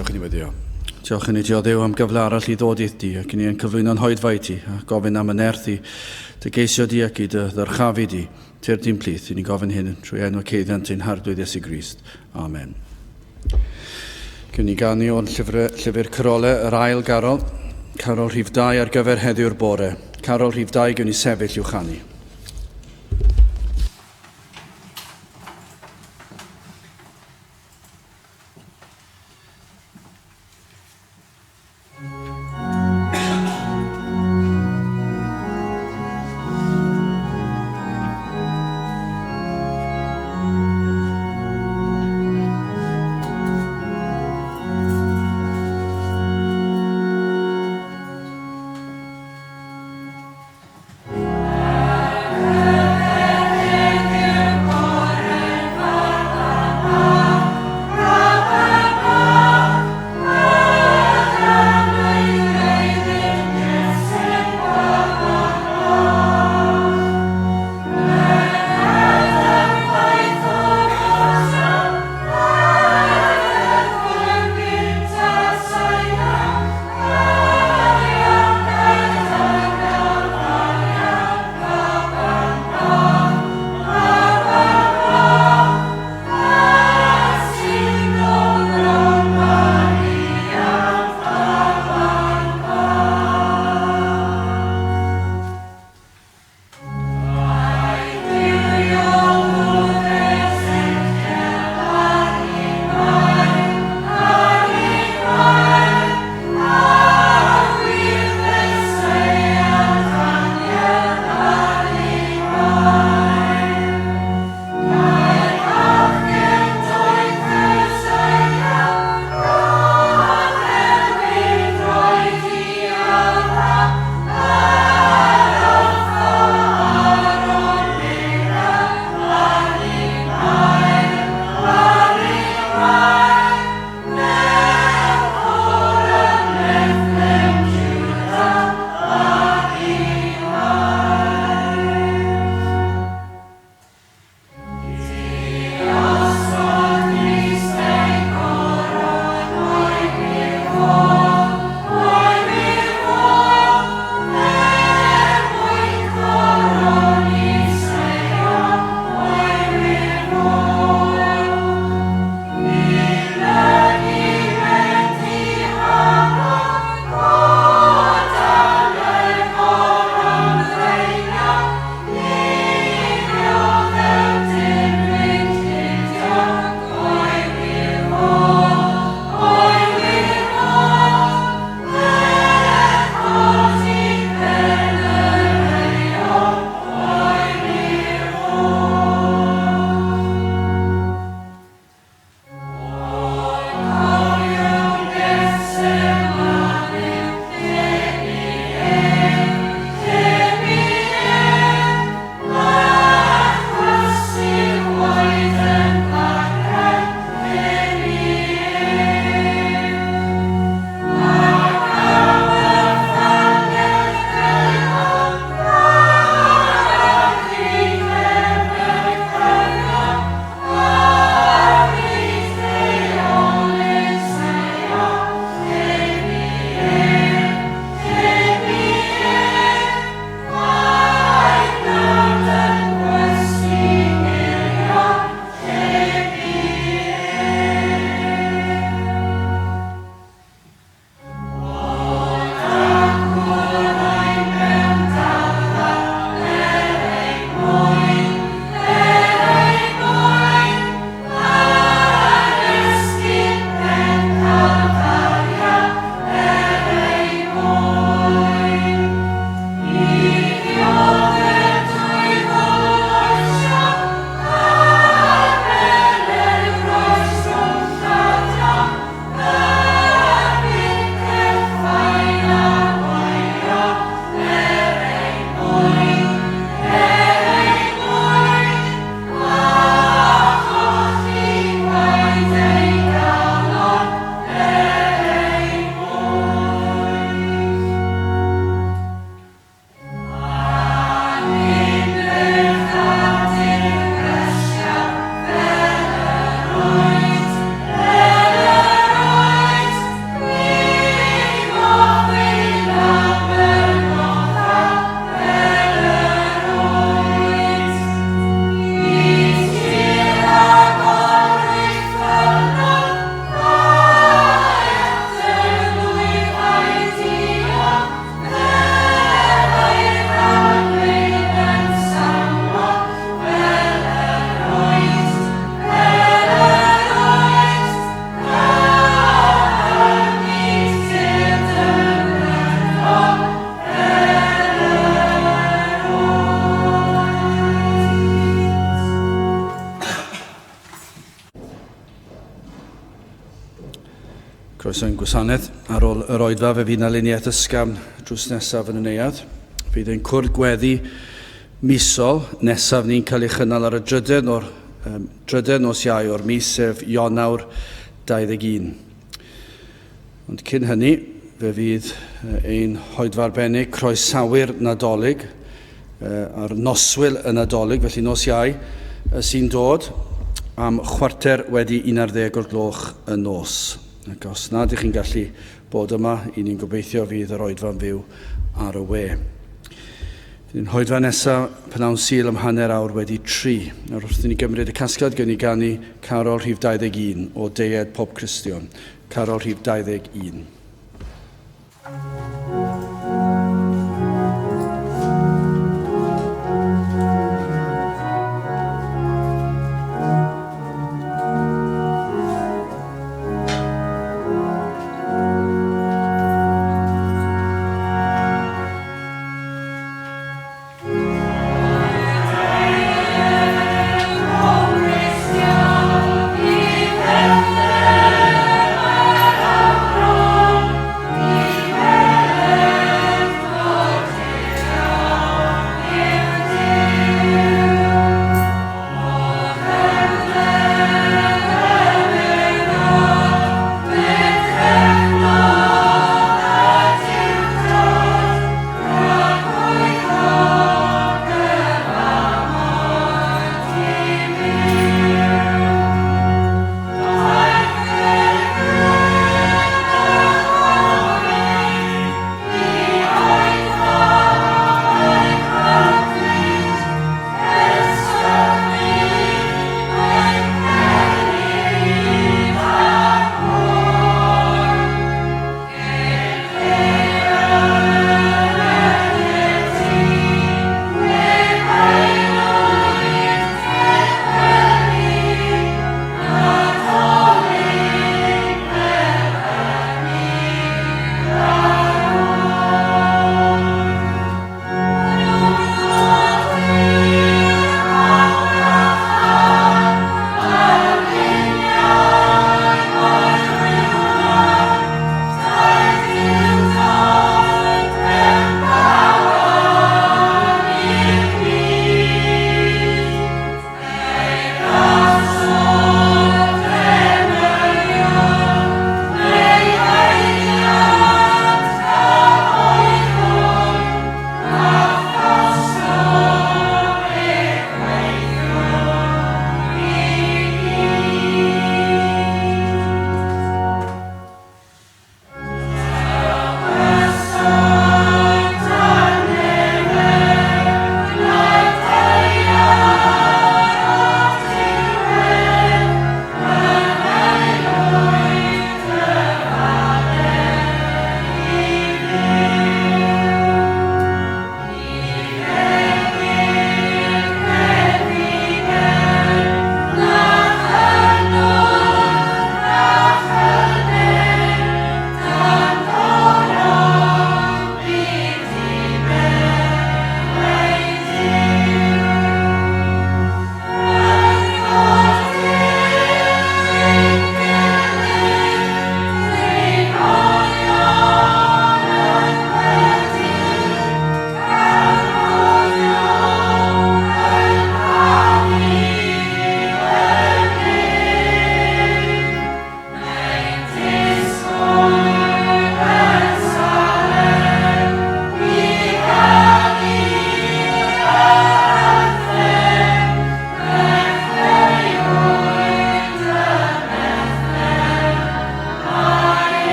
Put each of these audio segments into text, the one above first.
Gadewch i ni weddio. Diolch i ni ti o Dduw am gyfle arall i ddod i'th di ac i ni yn cyflwyno'n hoedfa i ti a gofyn am y nerth i dy geisio di ac i dy ddyrchafu di. Tyrd i'n plith, i ni gofyn hyn trwy enw ceiddiant ein Harglwydd Iesu Grist. Amen. Cyn ni ganu o'n llyfr, llyfr Cyrole, yr ail garol, carol rhif 2 ar gyfer heddiw'r bore. Carol rhif 2 gwn i sefyll i'w chanu. croeso i'n gwasanaeth. Ar ôl yr oedfa fe fydd 'na luniaeth ysgafn drws nesaf yn y neuadd. Fydd ein cwrdd gweddi misol nesaf ni'n cael ei chynnal ar y drydedd o'r um, drydedd nos Iau o'r mis sef Ionawr 21. Ond cyn hynny, fe fydd ein hoedfa arbennig croesawu'r Nadolig a'r noswyl y Nadolig, felly nos Iau sy'n dod am chwarter wedi 11 o'r gloch y nos. Ac os nad ych chi'n gallu bod yma, i ni'n gobeithio fydd yr oedfa'n fyw ar y we. Fydd ein hoedfa nesaf pnawn Sul am hanner awr wedi tri. Nawr wrth i ni gymryd y casgliad, gewn ni ganu carol rhif 21 o Deied Pob Cristion. Carol rhif 21.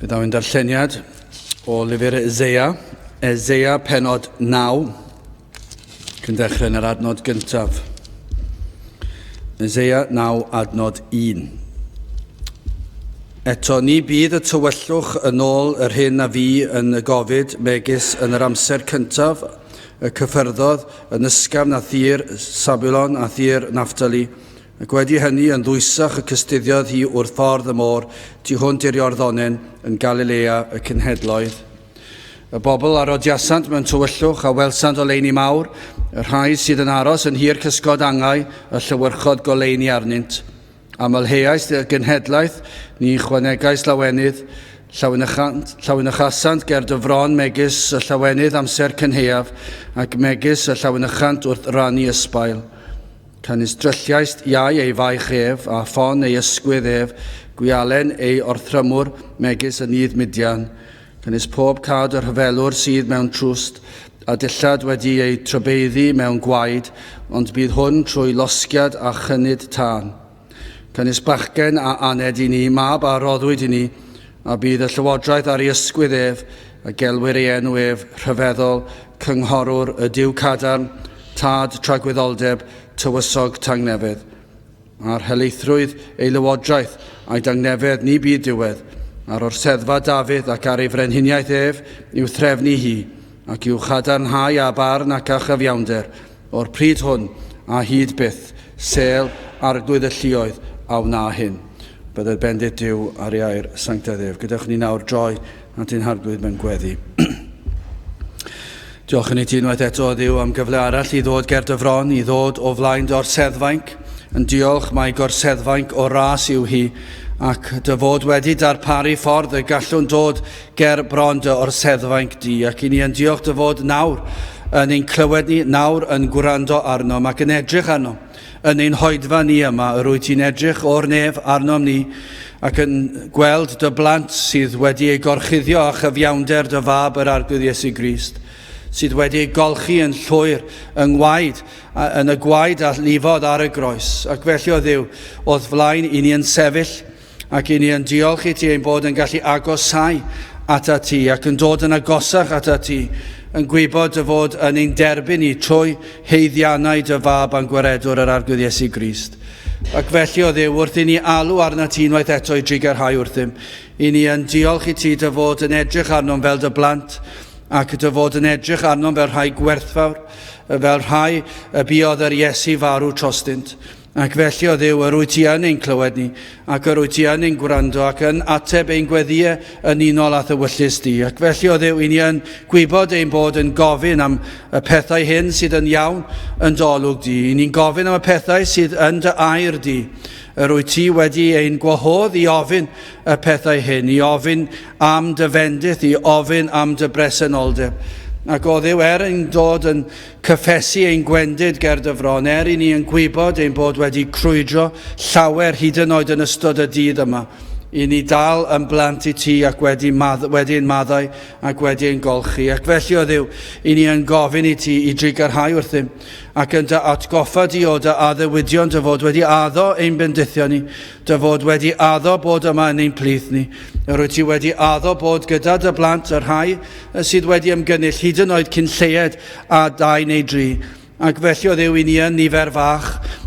Fe ddaw ein darlleniad o lyfr Eseia, Eseia penod 9, cyn dechrau yn yr adnod gyntaf. Eseia 9, adnod 1. Eto ni bydd y tywyllwch yn ôl yr hyn a fu yn y gofid megis yn yr amser cyntaf y cyffyrddodd yn ysgafn â thir Sabulon a thir Naphtali, Ac wedi hynny yn ddwysach y cystuddiodd hi wrth ffordd y môr tu hwnt i'r Iorddonen yn Galilea y cenhedloedd. Y bobl a rodiasant mewn tywyllwch a welsant oleuni mawr, y rhai sydd yn aros yn hir cysgod angau, y llewyrchodd goleuni arnynt. Amlheais y genhedlaeth, ni chwanegais lawenydd, llawenychasant ger dy fron megis y llawenydd amser cynhaeaf, ac megis y llawenychant wrth rannu ysbail. Canys drylliaist iau ei faich ef, a ffon ei ysgwydd ef, gwialen ei orthrymwr, megis y nydd Midian. Canys pob cad y rhyfelwr sydd mewn trwst, a dillad wedi eu trybeiddi mewn gwaed, ond bydd hwn trwy losgiad a chynnud tân. Canys bachgen a aned i ni, mab a roddwyd i ni, a bydd y llywodraeth ar ei ysgwydd ef, a gelwir ei enw ef, Rhyfeddol, Cynghorwr, y Duw Cadarn, Tad Tragwyddoldeb, Tywysog Tangnefedd. A'r helaethrwydd ei lywodraeth a'i dangnefedd ni bydd diwedd, ar orseddfa Dafydd ac ar ei frenhiniaeth ef i'w threfnu hi, ac i'w chadarnhau â barn ac â chyfiawnder, o'r pryd hwn a hyd byth, sel Arglwydd y lluoedd a wna hyn. Bydded bendith Duw ar ei air sanctaidd ef. Gadewch ni nawr droi at ein Harglwydd mewn gweddi. Diolch yn i ti unwaith eto, Dduw, am gyfle arall i ddod ger dy fron, i ddod o flaen dy orseddfainc. Yn diolch mai gorseddfainc o ras yw hi, ac dy fod wedi darparu ffordd y gallwn dod ger bron dy orseddfainc di, ac i ni yn diolch dy fod nawr yn ein clywed ni, nawr yn gwrando arnom ac yn edrych arnom. Yn ein hoedfa ni yma, yr wyt ti'n edrych o'r nef arnom ni ac yn gweld dy blant sydd wedi eu gorchuddio â chyfiawnder dy fab yr Arglwydd Iesu Grist, sydd wedi eu golchi yn llwyr yng ngwaed, yn y gwaed a lifodd ar y groes. Ac felly, o Dduw, o'th flaen i ni yn sefyll, ac i ni yn diolch i ti ein bod yn gallu agosáu atat ti ac yn dod yn agosach atat ti, yn gwybod dy fod yn ein derbyn ni trwy haeddiannau dy fab a'n gwaredwr yr Arglwydd Iesu Grist. Ac felly, o Dduw, wrth i ni alw arnat ti unwaith eto i drugarhau wrthym, i ni yn diolch i ti dy fod yn edrych arnom fel dy blant, ac dy fod yn edrych arnom fel rhai gwerthfawr, fel rhai y buodd yr Iesu farw trostynt. Ac felly, o Dduw, yr wyt ti yn ein clywed ni, ac yr wyt ti yn ein gwrando, ac yn ateb ein gweddïau yn unol â'th ewyllys di. Ac felly, o Dduw, i ni yn gwybod ein bod yn gofyn am y pethau hyn sydd yn iawn yn dy olwg di. I ni'n gofyn am y pethau sydd yn dy air di. Yr wyt ti wedi ein gwahodd i ofyn y pethau hyn, i ofyn am dy fendith, i ofyn am dy bresenoldeb. Ac o Dduw, er ein dod yn cyffesu ein gwendid ger dy fron, er i ni yn gwybod ein bod wedi crwydro llawer hyd yn oed yn ystod y dydd yma, i ni dal yn blant i ti ac wedi, madd, wedi ein maddau ac wedi ein golchi. Ac felly, o Dduw, i ni yn gofyn i ti i drugarhau wrthym ac yn dy atgoffa di o dy addewidion dy fod wedi addo ein bendithio ni, dy fod wedi addo bod yma yn ein plith ni. Yr wyt ti wedi addo bod gyda dy blant, y rhai sydd wedi ymgynnull hyd yn oed cyn lleied a dau neu dri. Ac felly o Dduw i ni yn nifer fach,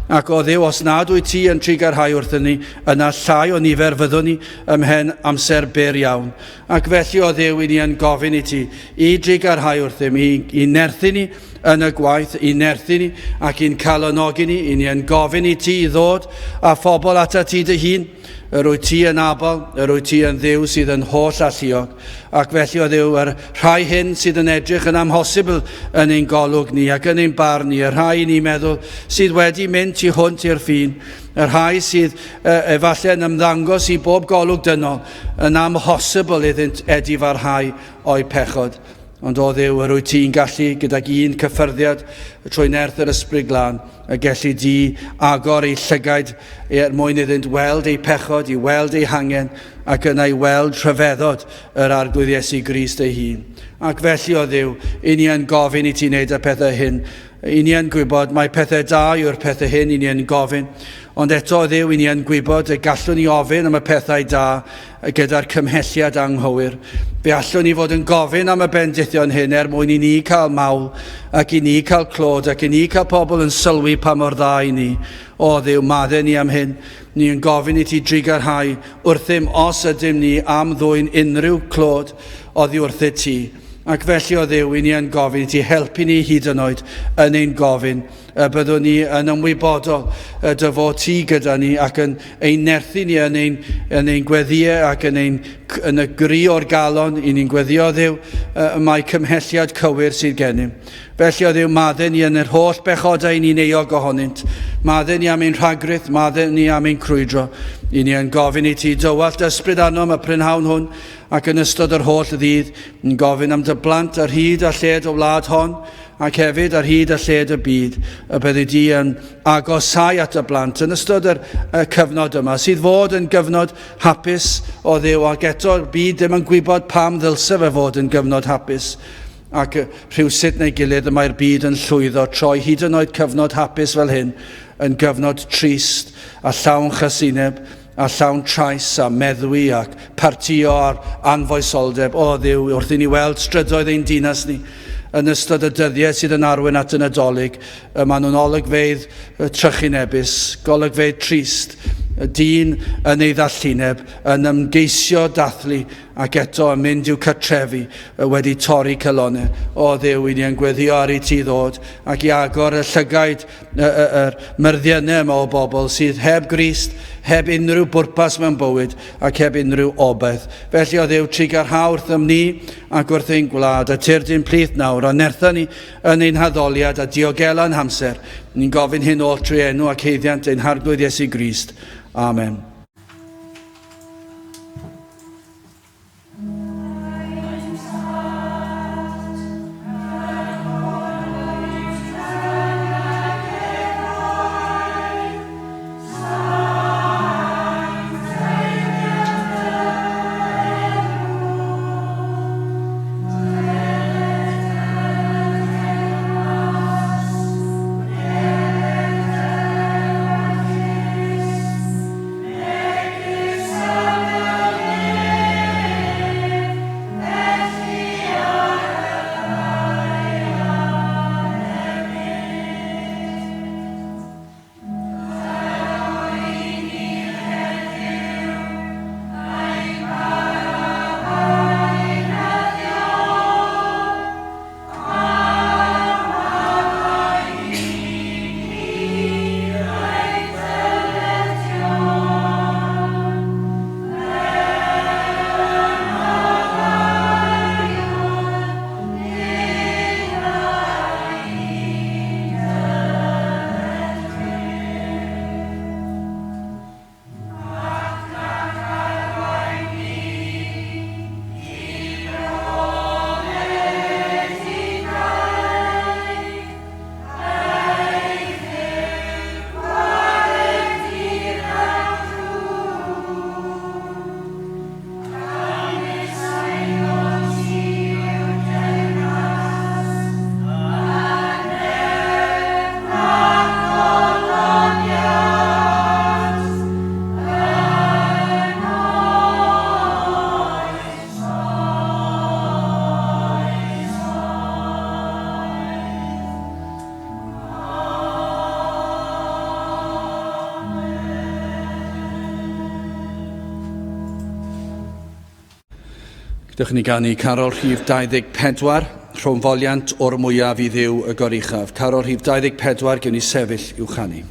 ac o Dduw, os nad wyt ti yn trugarhau wrthyn ni, yna llai o nifer fyddwn ni ymhen amser byr iawn. Ac felly o Dduw i ni yn gofyn i ti i drugarhau wrthym, i, i nerthu ni yn y gwaith, i nerthu ni ac i'n calonogi ni, i ni yn gofyn i ti i ddod â phobl atat ti dy hun, Yr wyt ti yn abl, yr wyt ti yn Dduw sydd yn holl alluog, ac felly o Dduw, yr rhai hyn sydd yn edrych yn amhosibl yn ein golwg ni ac yn ein barn ni, y rhai ni'n meddwl sydd wedi mynd tu hwnt i'r ffin, y rhai sydd efallai yn ymddangos i bob golwg dynol yn amhosibl iddynt edifarhau o'u pechod. Ond o Dduw, yr wyt ti'n gallu, gydag un cyffyrddiad, trwy nerth yr Ysbryd Glân, y gelli di agor eu llygaid er mwyn iddynt weld eu pechod, i weld eu hangen, ac yna i weld rhyfeddod yr Arglwydd Iesu Grist ei hun. Ac felly, o Dduw, i ni yn gofyn i ti wneud y pethau hyn. I ni yn gwybod mai pethau da yw'r pethau hyn i ni yn gofyn. Ond eto, Dduw, i ni yn gwybod y gallwn ni ofyn am y pethau da gyda'r cymhelliad anghywir. Fe allwn ni fod yn gofyn am y bendithion hyn er mwyn i ni cael mawl ac i ni cael clod ac i ni cael pobl yn sylwi pa mor dda i ni. O Dduw, madde ni am hyn. Ni yn gofyn i ti drugarhau wrthym os ydym ni am ddwyn unrhyw clod oddi wrthyt ti. Ac felly, o Dduw, i ni yn gofyn i ti helpu ni hyd yn oed yn ein gofyn y byddwn ni yn ymwybodol y dy fod ti gyda ni ac yn ein nerthu ni yn ein, yn ein gweddïau ac yn, ein, yn y gri o'r galon i ni'n gweddio Dduw, y mae cymhelliad cywir sydd gennym. Felly o Dduw, madde ni yn yr holl bechodau ni'n euog ohonynt. Madde ni am ein rhagrith, madde ni am ein crwydro. I ni yn gofyn i ti dywallt ysbryd arnom y prynhawn hwn ac yn ystod yr holl ddydd, yn gofyn am dy blant ar hyd a lled y wlad hon, ac hefyd ar hyd a lled y byd, y byddi di yn agosáu at y blant yn ystod yr, y cyfnod yma, sydd fod yn gyfnod hapus o Dduw, ac eto'r byd ddim yn gwybod pam ddylse fe fod yn gyfnod hapus. Ac rhywsut neu gilydd y mae'r byd yn llwyddo troi hyd yn oed cyfnod hapus fel hyn yn gyfnod trist a llawn chasineb a llawn trais a meddwi ac partïo ar anfoesoldeb. O Dduw, wrth i ni weld strydoedd ein dinas ni yn ystod y dyddiau sydd yn arwain at y Nadolig, y maen nhw'n olygfeydd trychinebus, golygfeydd trist, y dyn yn ei ddallineb yn ymgeisio dathlu ac eto yn mynd i'w cartrefi wedi torri calonnau. O Dduw, i ni yn gweddio ar i ti ddod ac i agor y llygaid yr myrddiynau yma o bobl sydd heb Grist, heb unrhyw bwrpas mewn bywyd ac heb unrhyw obaith. Felly o Dduw, trugarha wrthym ni ac wrth ein gwlad, a tyrd i'n plith nawr, a nertha ni yn ein haddoliad a diogela ein hamser. Ni'n gofyn hyn oll trwy enw ac haeddiant ein Harglwydd Iesu Grist. Amen. Dewch i ni ganu carol rhif 24, rhwng foliant o'r mwyaf i Dduw y goruchaf. Carol rhif 24, gewn ni sefyll i'w chanu.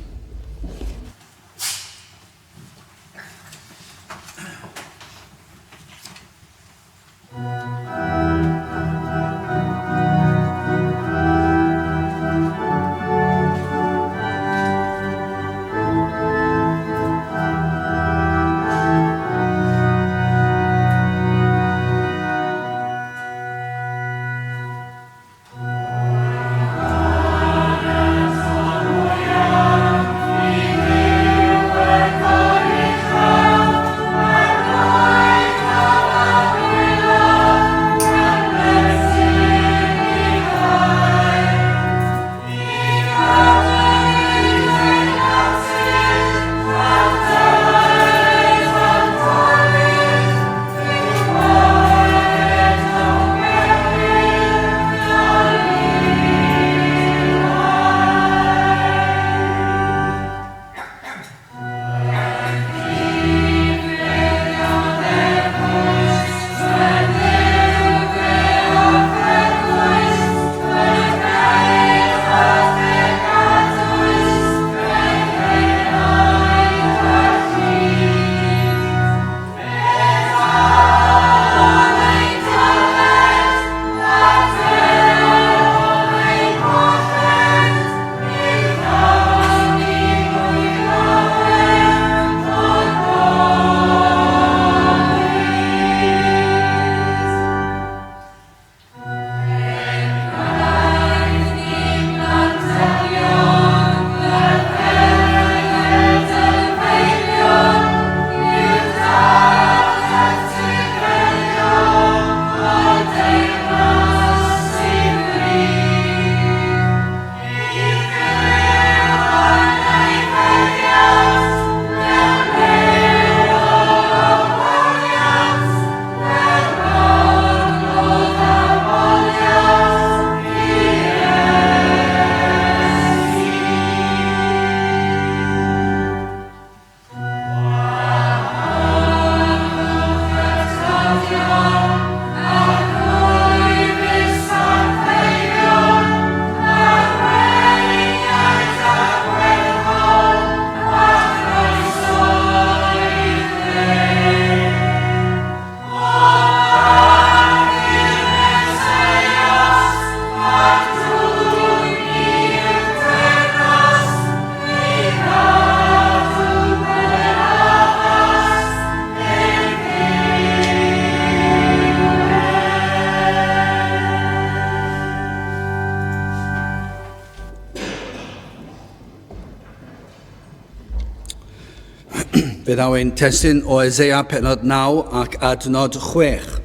Fe ddaw ein testun o Eseia pennod 9 ac adnod 6.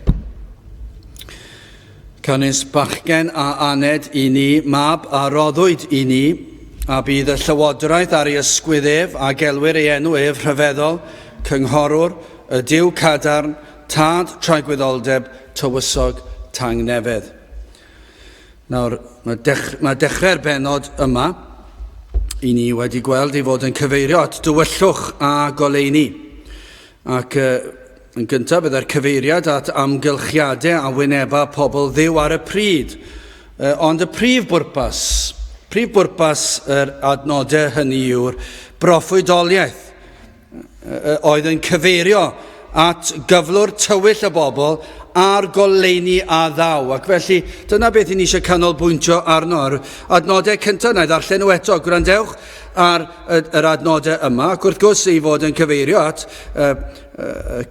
Canys bachgen a aned i ni, mab a roddwyd i ni, a bydd y llywodraeth ar ei ysgwydd ef, a gelwir ei enw ef rhyfeddol, cynghorwr, y Duw cadarn, tad tragwyddoldeb, tywysog tangnefedd. Nawr, mae, dech, mae dechrau'r benod yma i ni wedi gweld ei fod yn cyfeirio at dywyllwch a goleuni. Ac yn gyntaf, byddai'r cyfeiriad at amgylchiadau a wyneba pobl ddiw ar y pryd. Ond y prif bwrpas, prif bwrpas yr adnodau hynny yw'r broffwydoliaeth oedd yn cyfeirio at gyflwr tywyll y bobl a'r goleuni a ddaw. Ac felly, dyna beth i ni eisiau canolbwyntio arno. Yr adnodau cyntaf, na i ddarllen nhw eto. Gwrandewch ar yr adnodau yma, ac wrth gwrs ei fod yn cyfeirio at y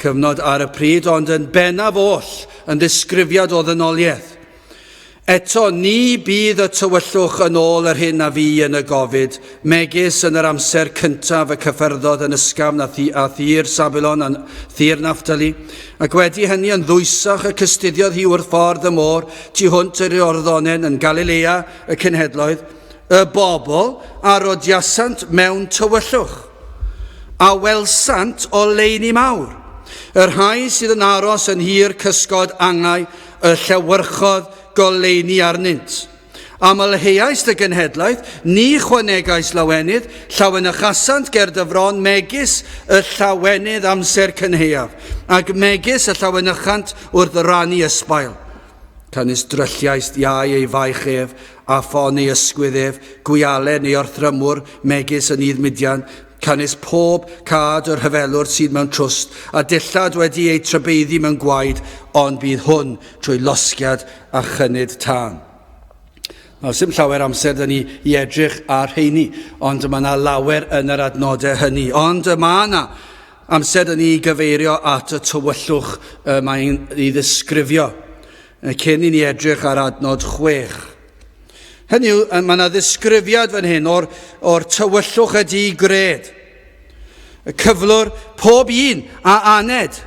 cyfnod ar y pryd, ond yn bennaf oll yn ddisgrifiad o ddynoliaeth. Eto, ni bydd y tywyllwch yn ôl yr hyn a fu yn y gofid, megis yn yr amser cyntaf y cyffyrddodd yn ysgafn â, thi, â thir Sabulon a thir Naftali, ac wedi hynny yn ddwysach y cystuddiodd hi wrth ffordd y môr tu hwnt yr Iorddonen yn Galilea y cenhedloedd, y bobl a rodiasant mewn tywyllwch, a welsant oleuni mawr. Y rhai sydd yn aros yn hir cysgod angau, y llewyrchodd goleuni arnynt. Amlheaist y genhedlaeth, ni chwanegais lawenydd, llawenychasant ger dy fron megis y llawenydd amser cynhaeaf, ac megis y llawenychant wrth rannu ysbail. Canys drylliaist iau ei faich ef, a ffon ei ysgwydd ef, gwialen ei orthrymwr, megis yn nydd Midian, Canys pob cad y rhyfelwr sydd mewn trwst, a dillad wedi eu trybeiddi mewn gwaed, ond bydd hwn trwy losgiad a chynnud tân. Nawr, sim llawer amser dyn ni i edrych ar rheini, ond mae yna lawer yn yr adnodau hynny. Ond y mae yna amser dyn ni i gyfeirio at y tywyllwch y mae'n ei ddisgrifio, cyn i ni edrych ar adnod 6. Hynny yw, mae yna ddisgrifiad fan hyn o'r, or tywyllwch y di-gred. Y cyflwr pob un a aned,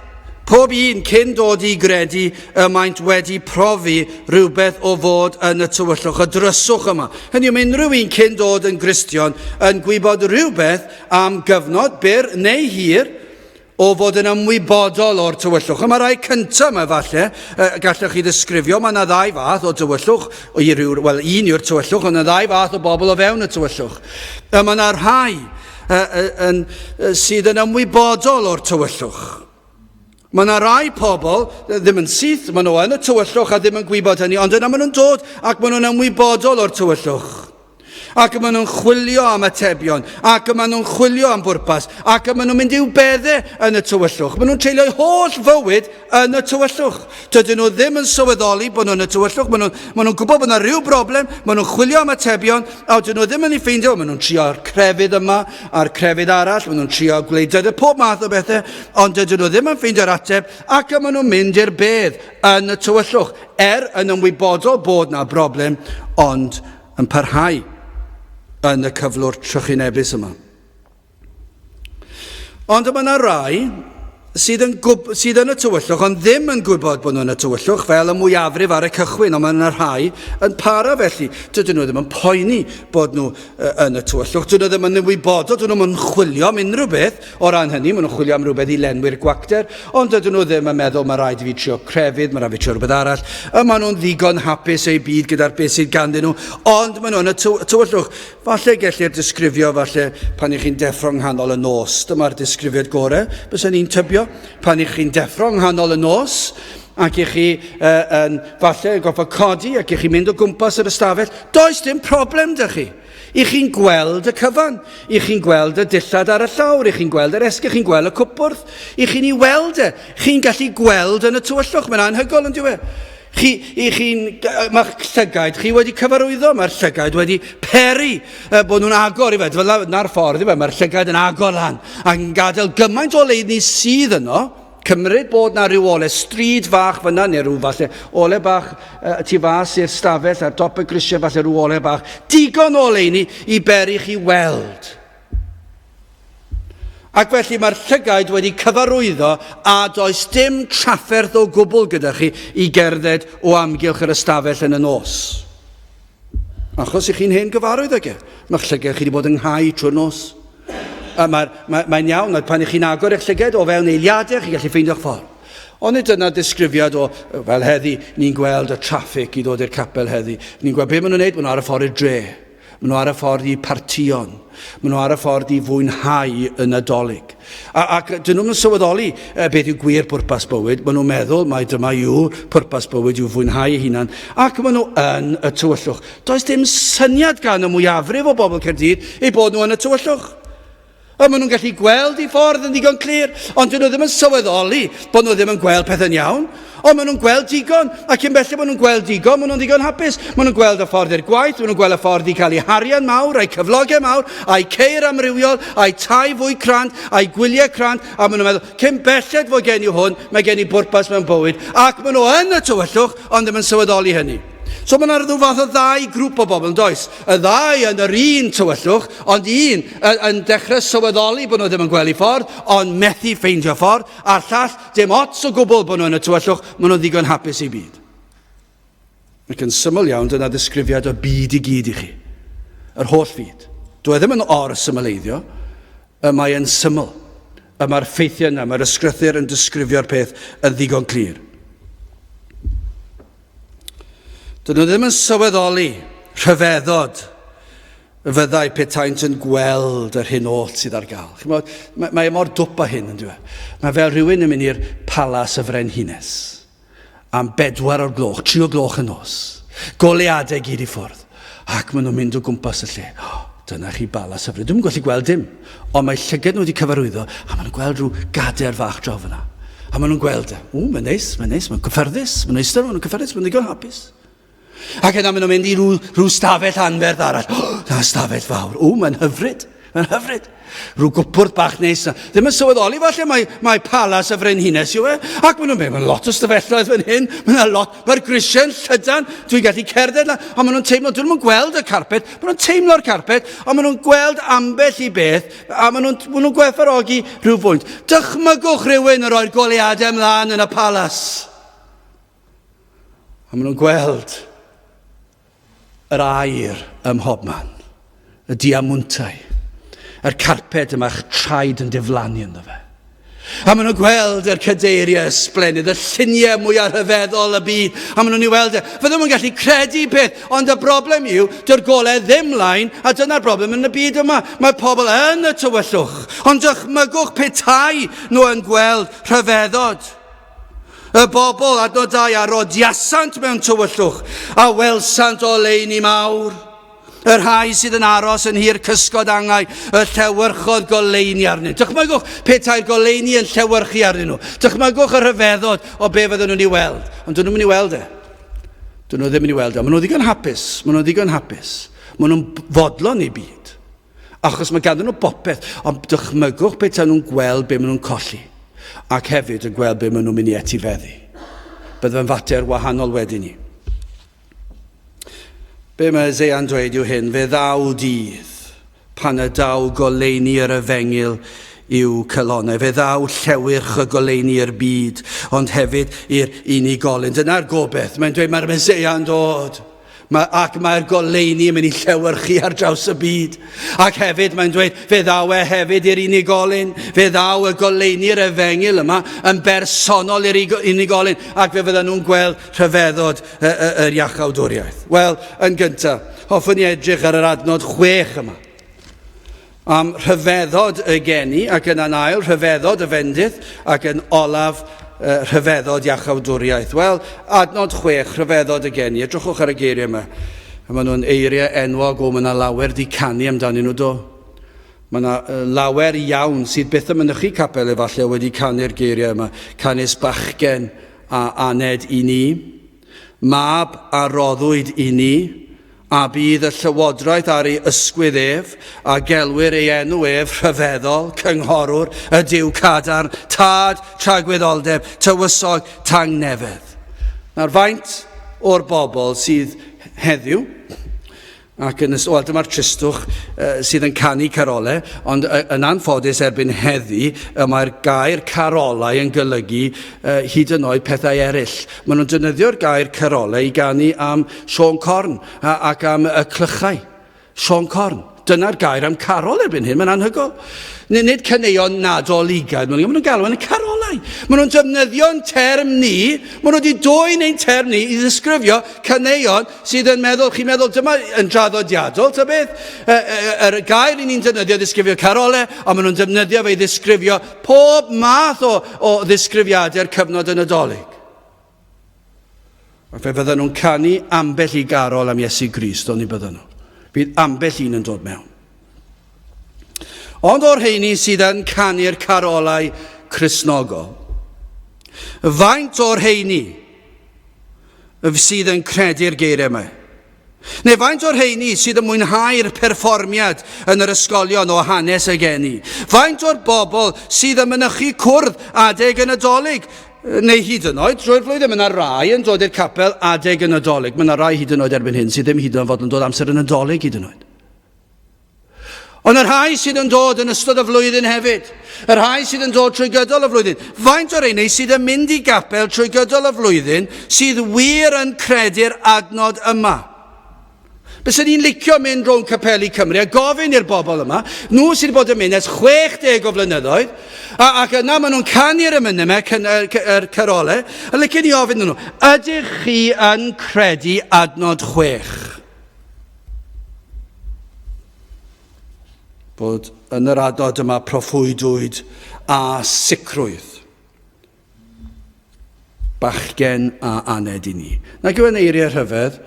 pob un cyn dod i gredu y maent wedi profi rhywbeth o fod yn y tywyllwch, y dryswch yma. Hynny yw, mae unrhyw un cyn dod yn Gristion yn gwybod rhywbeth am gyfnod byr neu hir o fod yn ymwybodol o'r tywyllwch. Y mae rai cyntaf yma falle, gallwch chi ddisgrifio, mae yna ddau fath o dywyllwch, i ryw, wel un yw'r tywyllwch, ond yna ddau fath o bobl o fewn y tywyllwch. Y mae yna rhai yn, sydd yn ymwybodol o'r tywyllwch. Mae yna rai pobl ddim yn syth, maen nhw yn y tywyllwch a ddim yn gwybod hynny, ond yna maen nhw'n dod ac maen nhw'n ymwybodol o'r tywyllwch. Ac y maen nhw'n chwilio am atebion, ac y maen nhw'n chwilio am bwrpas, ac y maen nhw'n mynd i'w bedde yn y tywyllwch. Maen nhw'n treulio'u holl fywyd yn y tywyllwch. Dydyn nhw ddim yn sylweddoli bod nhw'n y tywyllwch, maen nhw'n maen nhw gwybod bod yna rhyw broblem, maen nhw'n chwilio am atebion, a dydyn nhw ddim yn ei ffeindio, maen nhw'n trio'r crefydd yma a'r crefydd arall, maen nhw'n trio gwleidydd, pob math o bethau, ond dydyn nhw ddim yn ffeindio'r ateb, ac y maen nhw'n mynd i'r bedd yn y tywyllwch, er yn ymwybodol bod na broblem, ond yn parhau yn y cyflwr trychinebus yma. Ond mae yna rai sydd yn, sydd yn y tywyllwch, ond ddim yn gwybod bod nhw yn y tywyllwch, fel y mwyafrif ar y cychwyn, ond mae yna rhai yn para felly. Dydyn nhw ddim yn poeni bod nhw yn y tywyllwch, dydyn nhw ddim yn ymwybodol, dydyn nhw'n chwilio am unrhyw beth o ran hynny, maen nhw'n chwilio am rhywbeth i lenwi'r gwacter, ond dydyn nhw ddim yn meddwl mae rhaid i fi trio crefydd, mae rhaid i fi trio rhywbeth arall. Y maen nhw'n ddigon hapus eu byd gyda'r beth sydd ganddyn nhw, ond maen nhw yn y tywyllwch. Falle gellir disgrifio falle pan i chi'n deffro yng nghanol y nos. Dyma'r disgrifiad gorau, bysen ni'n tybio. Pan i chi'n deffro yng nghanol y nos, ac i chi yn falle yn gorfod codi ac i chi mynd o gwmpas yr ystafell, does dim problem 'da chi. I chi'n gweld y cyfan. I chi'n gweld y dillad ar y llawr, i chi'n gweld yr esgyrn, chi'n gweld y cwpwrdd. I chi'n ei weld e. Chi'n gallu gweld yn y tywyllwch. Mae'n anhygoel yn dyw e. Chi, i chi'n, mae'ch llygaid chi wedi cyfarwyddo, mae'r llygaid wedi peri bod nhw'n agor i fe. Fel na'r ffordd i fe, mae'r llygaid yn agor lan ac yn gadael gymaint o leidni sydd yno. Cymryd bod 'na ryw ole stryd fach fyna, neu rhyw falle ole bach tu fas i'r stafell ar dop y grisiau, falle rhyw ole bach. Digon o oleuni i beri chi weld. Ac felly mae'r llygaid wedi cyfarwyddo a does dim trafferth o gwbl gyda chi i gerdded o amgylch yr ystafell yn y nos. Achos i chi'n hen gyfarwydd ag e. Mae'ch llygaid chi wedi bod ynghau trwy'r nos. A mae'r, mae, mae'n iawn, pan i chi'n agor eich llygaid o fewn eiliadau, chi'n gallu ffeindio'ch ffordd. Ond nid dyna disgrifiad o, fel heddi, ni'n gweld y traffig i ddod i'r capel heddi. Ni'n gweld beth maen nhw'n neud, maen nhw ar y ffordd i'r dre. Maen nhw ar y ffordd i partïon. Maen nhw ar y ffordd i fwynhau y Nadolig. A, ac dyn nhw'n sylweddoli beth yw gwir pwrpas bywyd. Maen nhw'n meddwl mai dyma yw pwrpas bywyd yw fwynhau eu hunan. Ac maen nhw yn y tywyllwch. Does dim syniad gan y mwyafrif o bobl Caerdydd eu bod nhw yn y tywyllwch. A maen nhw'n gallu gweld eu ffordd yn ddigon clir, ond dyn nhw ddim yn sylweddoli bod nhw ddim yn gweld pethau'n iawn. Ond maen nhw'n gweld digon, a cyn belled maen nhw'n gweld digon, maen nhw'n ddigon hapus. Maen nhw'n gweld y ffordd i'r gwaith, maen nhw'n gweld y ffordd i cael eu harian mawr, a'u cyflogau mawr, a'u ceir amrywiol, a'u tai fwy crand, a'u gwyliau crand, a maen nhw'n meddwl, cyn belled fod gen i hwn, mae gen i bwrpas mewn bywyd. Ac maen nhw yn y tywyllwch, ond ddim yn sylweddoli hynny. So mae yna rhyw fath o ddau grŵp o bobl, yn does? Y ddau yn yr un tywyllwch, ond un yn dechrau sylweddoli bod nhw ddim yn gweld eu ffordd, ond methu ffeindio ffordd, a'r llall, dim ots o gwbl bod nhw yn y tywyllwch, maen nhw'n ddigon hapus i byd. Ac yn syml iawn, dyna ddisgrifiad y byd i gyd i chi. Yr holl fyd. Dwi e ddim yn or-symleiddio, y mae yn syml. Y mae'r ffeithiau yna, mae'r ysgrythur yn disgrifio'r peth yn ddigon clir. Dyn nhw ddim yn sylweddoli rhyfeddod fyddai petaent yn gweld yr hyn oll sydd ar gael. Chimod, mae, mae e mor dwp â hyn, yn dweud. Mae fel rhywun yn mynd i'r palas y frenhines am bedwar o'r gloch, tri o gloch y nos. Goleadau gyd i ffwrdd. Ac maen nhw'n mynd o gwmpas y lle. Oh, dyna chi balas hyfryd. Dwi'n gallu gweld dim. Ond mae llygad nhw wedi cyfarwyddo a maen nhw'n gweld rhyw gader fach draw fyna. A maen nhw'n gweld e. Ww, mae'n neis, mae'n neis, mae'n cyffyrddus, mae'n eistedd, maen nhw'n cyffyrddus, maen nhw'n ddigon hapus. Ac yna maen nhw'n mynd i rhyw, rhyw stafell anferth arall. Oh, na stafell fawr. Ww, mae'n hyfryd, mae'n hyfryd. Rhyw gwpwrdd bach neis na. Ddim yn sylweddoli falle mae, mae palas y frenhines yw e. Ac maen nhw'n mynd, mae'n lot o stafelloedd fan hyn, mae'n lot, mae'r grisiau'n llydan, dwi'n gallu cerdded na. A maen nhw'n teimlo, dyn nhw'n gweld y carpet, maen nhw'n teimlo'r carpet, ond maen nhw'n gweld ambell i beth, a maen nhw'n maen nhw gwerthfawrogi rhyw bwynt. Dychmygwch rhywun yn rhoi'r goleuadau ymlaen yn y palas. A maen nhw'n gweld yr aer ym mhobman, y diamwntau, yr carped y mae'ch traed yn diflannu ynddo fe. A maen nhw'n gweld yr cadeiriau ysblennydd, y lluniau mwyaf rhyfeddol y byd, a maen nhw'n ei weld e. Fydden nhw'n gallu credu peth, ond y broblem yw, dyw'r golau ddim lain, a dyna'r broblem yn y byd yma. Mae pobl yn y tywyllwch, ond dychmygwch petai nhw yn gweld rhyfeddod. Y bobl adnodau a rodiasant mewn tywyllwch, a welsant oleuni mawr. Y rhai sydd yn aros yn hir cysgod angau, y llewyrchodd goleuni arnynt. Dychmygwch petai'r goleuni yn llewyrchu arnyn nhw. Dychmygwch y rhyfeddod o be fydden nhw'n ei weld. Ond dyn nhw'n mynd i weld e. Dyn nhw ddim yn ei weld e. Maen nhw'n ddigon hapus. Maen nhw'n ddigon hapus. Maen nhw'n fodlon i byd. Achos mae ganddyn nhw bopeth, ond dychmygwch petai nhw'n gweld be maen nhw'n colli, ac hefyd yn gweld be maen nhw'n mynd i etifeddu. Bydde fe'n fater wahanol wedyn ni. Be mae Eseia'n dweud yw hyn, fe ddaw dydd pan y daw goleuni yr efengyl i'w calonnau. Fe ddaw llewyrch y goleuni i'r byd, ond hefyd i'r unigolyn. Dyna'r gobeith. Mae'n dweud mae'r Meseia'n dod. Mae, ac mae'r goleuni yn mynd i llewyrchu ar draws y byd. Ac hefyd mae'n dweud, fe ddaw e hefyd i'r unigolyn, fe ddaw y goleuni'r efengyl yma yn bersonol i'r unigolyn, ac fe fyddan nhw'n gweld rhyfeddod yr iachawdwriaeth. Wel, yn gyntaf, hoffwn i edrych ar yr adnod chwech yma. Am rhyfeddod y geni, ac yna'n ail, rhyfeddod y fendith, ac yn olaf, rhyfeddod iachawdwriaeth? Wel, adnod 6, rhyfeddod y geni. Edrychwch ar y geiriau yma. Maen nhw'n eiriau enwog, o, mae yna lawer di canu amdanyn nhw do. Mae yna lawer iawn sydd byth yn mynychu capel efallai wedi canu'r geiriau yma. Canys bachgen a aned i ni, mab a roddwyd i ni, a bydd y llywodraeth ar ei ysgwydd ef, a gelwir ei enw ef rhyfeddol, cynghorwr, y Duw cadarn, tad tragwyddoldeb, tywysog tangnefedd. Nawr faint o'r bobl sydd heddiw Ac yn wel, dyma'r tristwch sydd yn canu carolau, ond yn anffodus erbyn heddi, y mae'r gair carolau yn golygu hyd yn oed pethau eraill. Maen nhw'n defnyddio'r gair carolau i ganu am Siôn Corn ac am y clychau. Siôn Corn. Dyna'r gair am carol erbyn hyn, mae'n anhygoel. Nid caneuon Nadoligaidd, maen nhw'n galw yn carolau. Maen nhw'n defnyddio'n term ni, maen nhw wedi dwyn ein term ni i ddisgrifio caneuon sydd yn meddwl, chi'n meddwl, dyma yn draddodiadol, ta beth? Yr gair i ni'n defnyddio ddisgrifio carolau, ond maen nhw'n defnyddio fe i ddisgrifio pob math o, o ddisgrifiadau'r cyfnod y Nadolig. Ac fe fydden nhw'n canu ambell i garol am Iesu Grist, ond ni bydden nhw. Bydd ambell un yn dod mewn. Ond o'r rheini sydd yn canu'r carolau Cristnogol, faint o'r rheini sydd yn credu'r geiriau yma? Neu faint o'r rheini sydd yn mwynhau'r perfformiad yn yr ysgolion o hanes y geni? Faint o'r bobl sydd yn mynychu cwrdd adeg y Nadolig? Neu hyd yn oed drwy'r flwyddyn, mae yna rai yn dod i'r capel adeg y Nadolig. Mae yna rai hyd yn oed erbyn hyn sydd ddim hyd yn oed fod yn dod amser y Nadolig hyd yn oed. Ond y rhai sydd yn dod yn ystod y flwyddyn hefyd, y rhai sydd yn dod trwy gydol y flwyddyn, faint o'r rheiny sydd yn mynd i gapel trwy gydol y flwyddyn sydd wir yn credu'r adnod yma? Bysen ni'n licio mynd rownd capeli Cymru a gofyn i'r bobl yma, nhw sydd wedi bod yn mynd ers 60 o flynyddoedd, a, ac yna maen nhw'n canu'r emynau yma, yr carolau, a licen ni ofyn nhw, ydych chi yn credu adnod 6? Bod yn yr adnod yma proffwydwyd a sicrwydd. Bachgen a aned i ni. Nag yw e'n eiriau rhyfedd?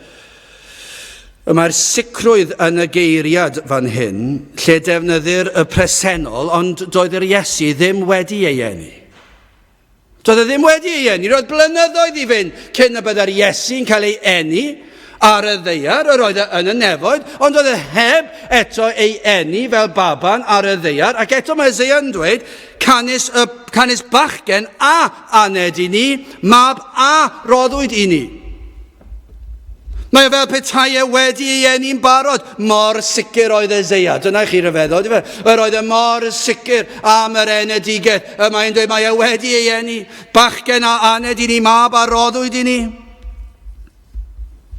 Y mae'r sicrwydd yn y geiriad fan hyn, lle defnyddir y presennol, ond doedd yr Iesu ddim wedi ei eni. Doedd e ddim wedi ei eni. Roedd blynyddoedd i fynd cyn y byddai'r Iesu'n cael ei eni ar y ddaear. Yr oedd e yn y nefoedd, ond oedd e heb eto ei eni fel baban ar y ddaear. Ac eto mae Eseia yn dweud, canys, y, canys bachgen a aned i ni, mab a roddwyd i ni. Mae e fel petai e wedi ei eni'n barod. Mor sicr oedd Eseia. Dyna chi ryfeddod, ife? Yr oedd e mor sicr am yr enedigaeth. Y mae'n dweud, mae e wedi ei eni. Bachgen a aned i ni, mab a roddwyd i ni.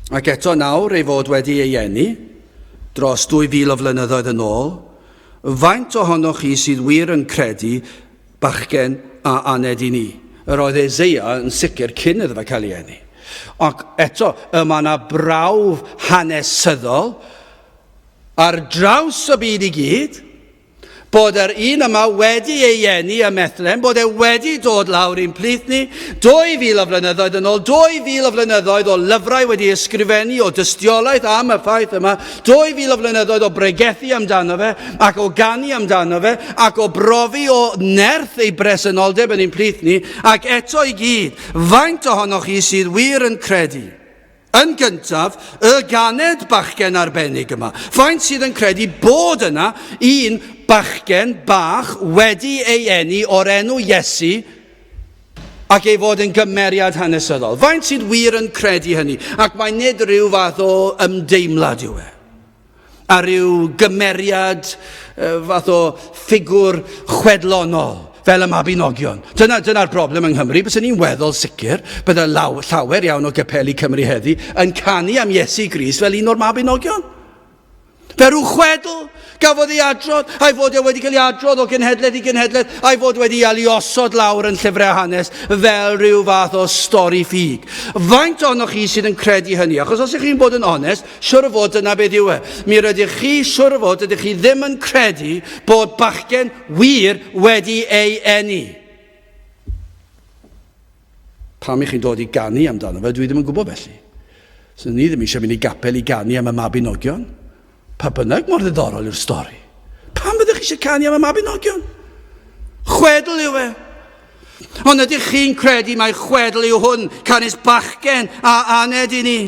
Ac eto nawr ei fod wedi ei eni, dros 2,000 o flynyddoedd yn ôl, faint ohonoch chi sydd wir yn credu bachgen a aned i ni. Yr oedd Eseia yn sicr cyn iddo fe cael ei eni. Ac eto, y mae yna brawf hanesyddol ar draws y byd i gyd bod yr un yma wedi ei eni ym Methlehem, bod e wedi dod lawr i'n plith ni, 2,000 o flynyddoedd yn ôl, 2,000 o flynyddoedd o lyfrau wedi ysgrifennu, o dystiolaeth am y ffaith yma, 2,000 o flynyddoedd o bregethu amdano fe, ac o ganu amdano fe, ac o brofi o nerth ei bresenoldeb yn ein plith ni, ac eto i gyd, faint ohonoch chi sydd wir yn credu? Yn gyntaf, y ganed bachgen arbennig yma. Faint sydd yn credu bod yna un bachgen bach wedi ei eni o'r enw Iesu ac ei fod yn gymeriad hanesyddol? Faint sydd wir yn credu hynny? Ac mae nid rhyw fath o ymdeimlad yw e. A rhyw gymeriad, fath o ffigwr chwedlonol, fel y Mabinogion. Dyna, dyna'r broblem yng Nghymru, byswn ni'n weddol sicr bydde law, llawer iawn o gapeli Cymru heddi yn canu am Iesu Grist fel un o'r Mabinogion. Fe rhyw chwedl gafodd ei adrodd, a'i fod e wedi cael ei adrodd o genhedlaeth i genhedlaeth, a'i fod wedi cael ei osod lawr yn llyfrau hanes fel rhyw fath o stori ffug. Faint ohonoch chi sydd yn credu hynny? Achos os ydych chi'n bod yn onest, Siwr o fod dyna beth yw e. Mi rydych chi, siwr o fod, dydych chi ddim yn credu bod bachgen wir wedi ei eni. Pam i chi'n dod i ganu amdano fe, dwi ddim yn gwybod felly. So ni ddim eisiau mynd i gapel i ganu am y Mabinogion. Pa bynnag mor ddiddorol yw'r stori. Pam byddech chi eisiau canu am y Mabinogion? Chwedl yw e. Ond ydych chi'n credu mai chwedl yw hwn, canys bachgen a aned i ni?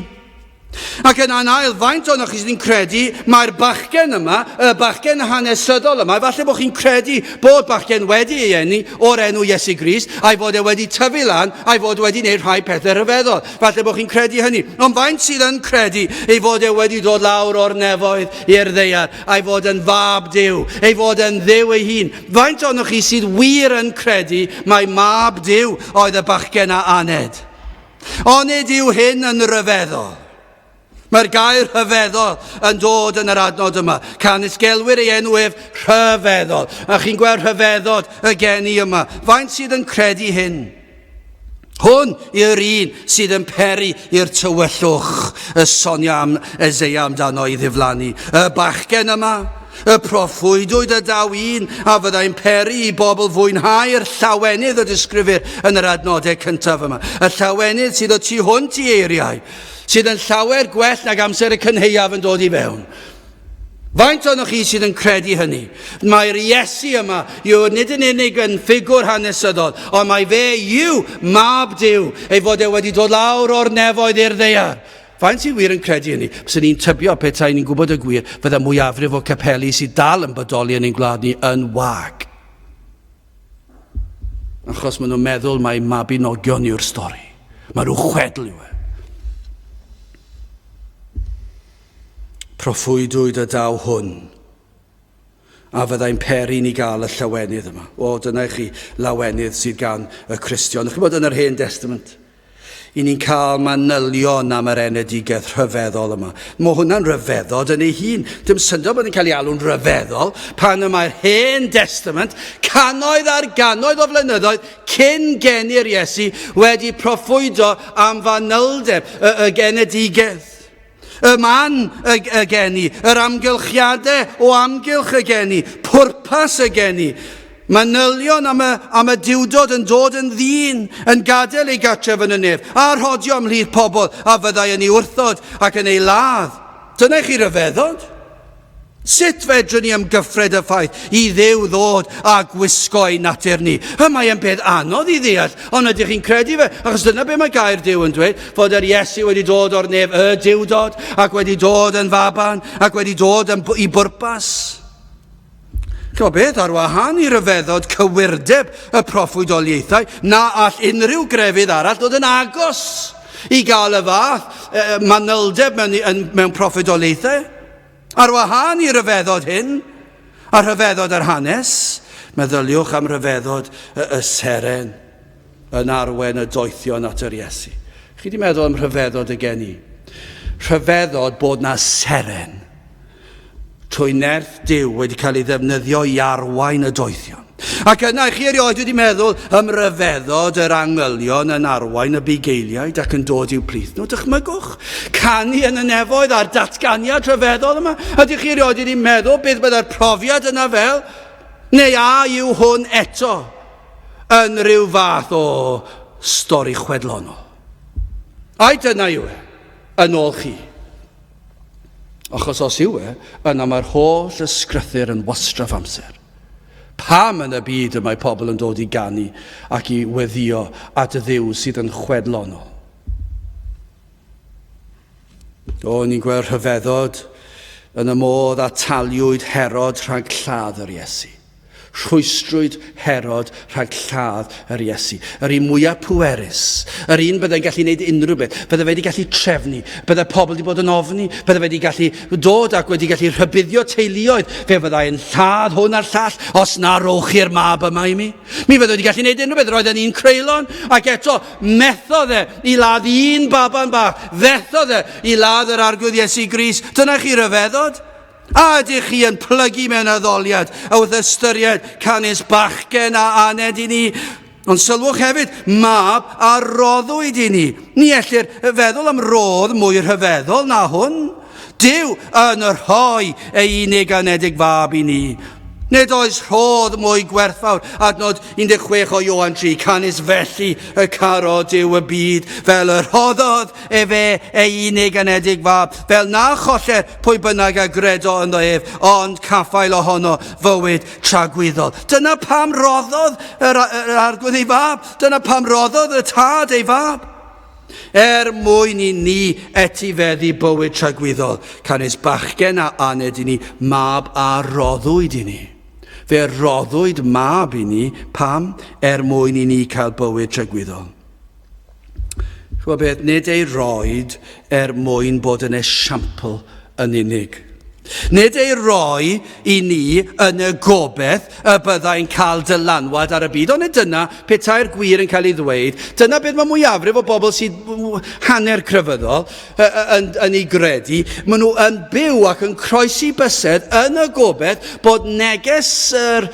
Ac yna'n ail, faint ohonoch chi sydd yn credu mai'r bachgen yma, y bachgen hanesyddol yma, falle bod chi'n credu bod bachgen wedi ei eni o'r enw Iesu Grist, a'i fod e wedi tyfu lan, a'i fod wedi gwneud rhai pethau rhyfeddol. Falle bod chi'n credu hynny. Ond faint sydd yn credu ei fod e wedi dod lawr o'r nefoedd i'r ddaear, a'i fod yn fab Duw, ei fod yn Dduw ei hun? Faint ohonoch chi sydd wir yn credu mai mab Duw oedd y bachgen a aned? Onid yw hyn yn ryfeddol? Mae'r gair rhyfeddol yn dod yn yr adnod yma. Canys gelwir ei enw ef rhyfeddol. A chi'n gweld rhyfeddod y geni yma. Faint sydd yn credu hyn? Hwn yw'r un sydd yn peri i'r tywyllwch y sonia am Eseia amdano i ddiflannu. Y bachgen yma, Y proffwydwyd y daw un a fyddai'n peri i bobl fwynhau'r llawenydd y disgrifir yn yr adnodau cyntaf yma. Y llawenydd sydd y tu hwnt i eiriau, sydd yn llawer gwell nag amser y cynhaeaf yn dod i fewn. Faint ohonoch chi sydd yn credu hynny? Mae'r Iesu yma yw nid yn unig yn ffigwr hanesyddol, ond mae fe yw mab Duw, ei fod e wedi dod lawr o'r nefoedd i'r ddaear. Faint sydd wir yn credu hynny? Byswn i'n tybio petai ni'n gwybod y gwir, fydda mwyafrif o capeli sydd dal yn bodoli yn ein gwlad ni yn wag. Achos maen nhw'n meddwl mai Mabinogion yw'r stori. Mae rhyw chwedl yw e. Proffwydwyd y daw hwn a fyddai'n peri ni gael y llawenydd yma. O, dyna i chi lawenydd sydd gan y Cristion. Chi'n bod yn yr Hen Testament, i ni'n cael manylion am yr enedigaeth rhyfeddol yma. Mae hwnna'n rhyfeddod yn ei hun. Dim syndod bod yn cael ei alw'n rhyfeddol pan y mae'r Hen Testament, cannoedd ar gannoedd o flynyddoedd cyn geni'r Iesu, wedi proffwydo am fanyldeb y, y genedigaeth. Y man y, y geni, yr amgylchiadau o amgylch y geni, pwrpas y geni, manylion am y, am y diwdod yn dod yn ddyn, yn gadael ei gartref yn y nef, a rhodio ymhlith pobl a fyddai yn ei wrthod ac yn ei ladd. Dyna i chi ryfeddod. Sut fedrwn ni amgyffred y ffaith i Dduw ddod a gwisgo ei natur ni? Y mae e'n peth anodd i ddeall, ond ydych chi'n credu fe? Achos dyna be mae gair Duw yn dweud, fod yr Iesu wedi dod o'r nef y Duwdod, ac wedi dod yn faban, ac wedi dod yn, i bwrpas. Chymod beth, ar wahân i ryfeddod cywirdeb y proffwydoliaethau, na all unrhyw grefydd arall ddod yn agos i gael y fath manyldeb mewn, yn, mewn proffwydoliaethau. Ar wahân i ryfeddod hyn, a rhyfeddod yr hanes, meddyliwch am ryfeddod y, y seren yn arwen y doethion at yr Iesu. Chi wedi meddwl am rhyfeddod y geni? Rhyfeddod bod na seren trwy nerth Duw wedi cael ei ddefnyddio i arwain y doethion. Ac yna, chi erioed wedi meddwl am ryfeddod yr angylion yn arwain y bugeiliaid ac yn dod i'w plith nhw? Dychmygwch, canu yn y nefoedd a'r datganiad rhyfeddol yma. Ydych chi erioed wedi meddwl beth byddai'r profiad yna fel? Neu a yw hwn eto yn rhyw fath o stori chwedlonol? Ai dyna yw e, yn ôl chi? Achos os yw e, yna mae'r holl ysgrythur yn wastraff amser. Pam yn y byd y mae pobl yn dod i ganu ac i weddïo at y Dduw sydd yn chwedlonol? O, ni'n gweld rhyfeddod yn y modd ataliwyd Herod rhag lladd yr Iesu. Rhwystrwyd Herod rhag lladd yr Iesu. Yr un mwyaf pwerus, yr un byddai'n gallu gwneud unrhyw beth, byddai wedi gallu trefnu, byddai pobl wedi bod yn ofni, byddai wedi gallu dod ac wedi gallu rhybuddio teuluoedd, fe fyddai yn lladd hwn a'r llall os na rowch chi'r mab yma i mi. Mi fyddai wedi gallu gwneud unrhyw beth, roedd e'n un creulon, ac eto methodd e i ladd un baban bach, fethodd e i ladd yr Arglwydd Iesu Grist. Dyna chi ryfeddod. A ydych chi yn plygu mewn addoliad a wrth ystyried canys bachgen a aned i ni? Ond sylwch hefyd, mab a roddwyd i ni. Ni ellir feddwl am rodd mwy rhyfeddol na hwn. Duw yn rhoi ei unig anedig fab i ni. Nid oes rhodd mwy gwerthfawr, adnod 16 o Ioan 3, canys felly y caro Duw y byd, fel y rhoddodd efe ei unig anedig fab, fel na choller pwy bynnag a gredo ynddo ef, ond caffael ohono fywyd tragwyddol. Dyna pam roddodd yr, yr arglwydd ei fab, dyna pam roddodd y tad ei fab. Er mwyn i ni etifeddu bywyd tragwyddol, canys bachgen a aned i ni, mab a roddwyd i ni. Fe roddwyd mab i ni, pam? Er mwyn i ni cael bywyd tragwyddol. Chwa beth, nid ei roed er mwyn bod yn esiampl yn unig. Nid ei roi i ni yn y gobaith y byddai'n cael dylanwad ar y byd, ond nid dyna, petai'r gwir yn cael ei ddweud, dyna beth mae mwyafrif o bobl sydd hanner crefyddol yn, yn ei gredu. Maen nhw yn byw ac yn croesi bysedd yn y gobaith bod neges yr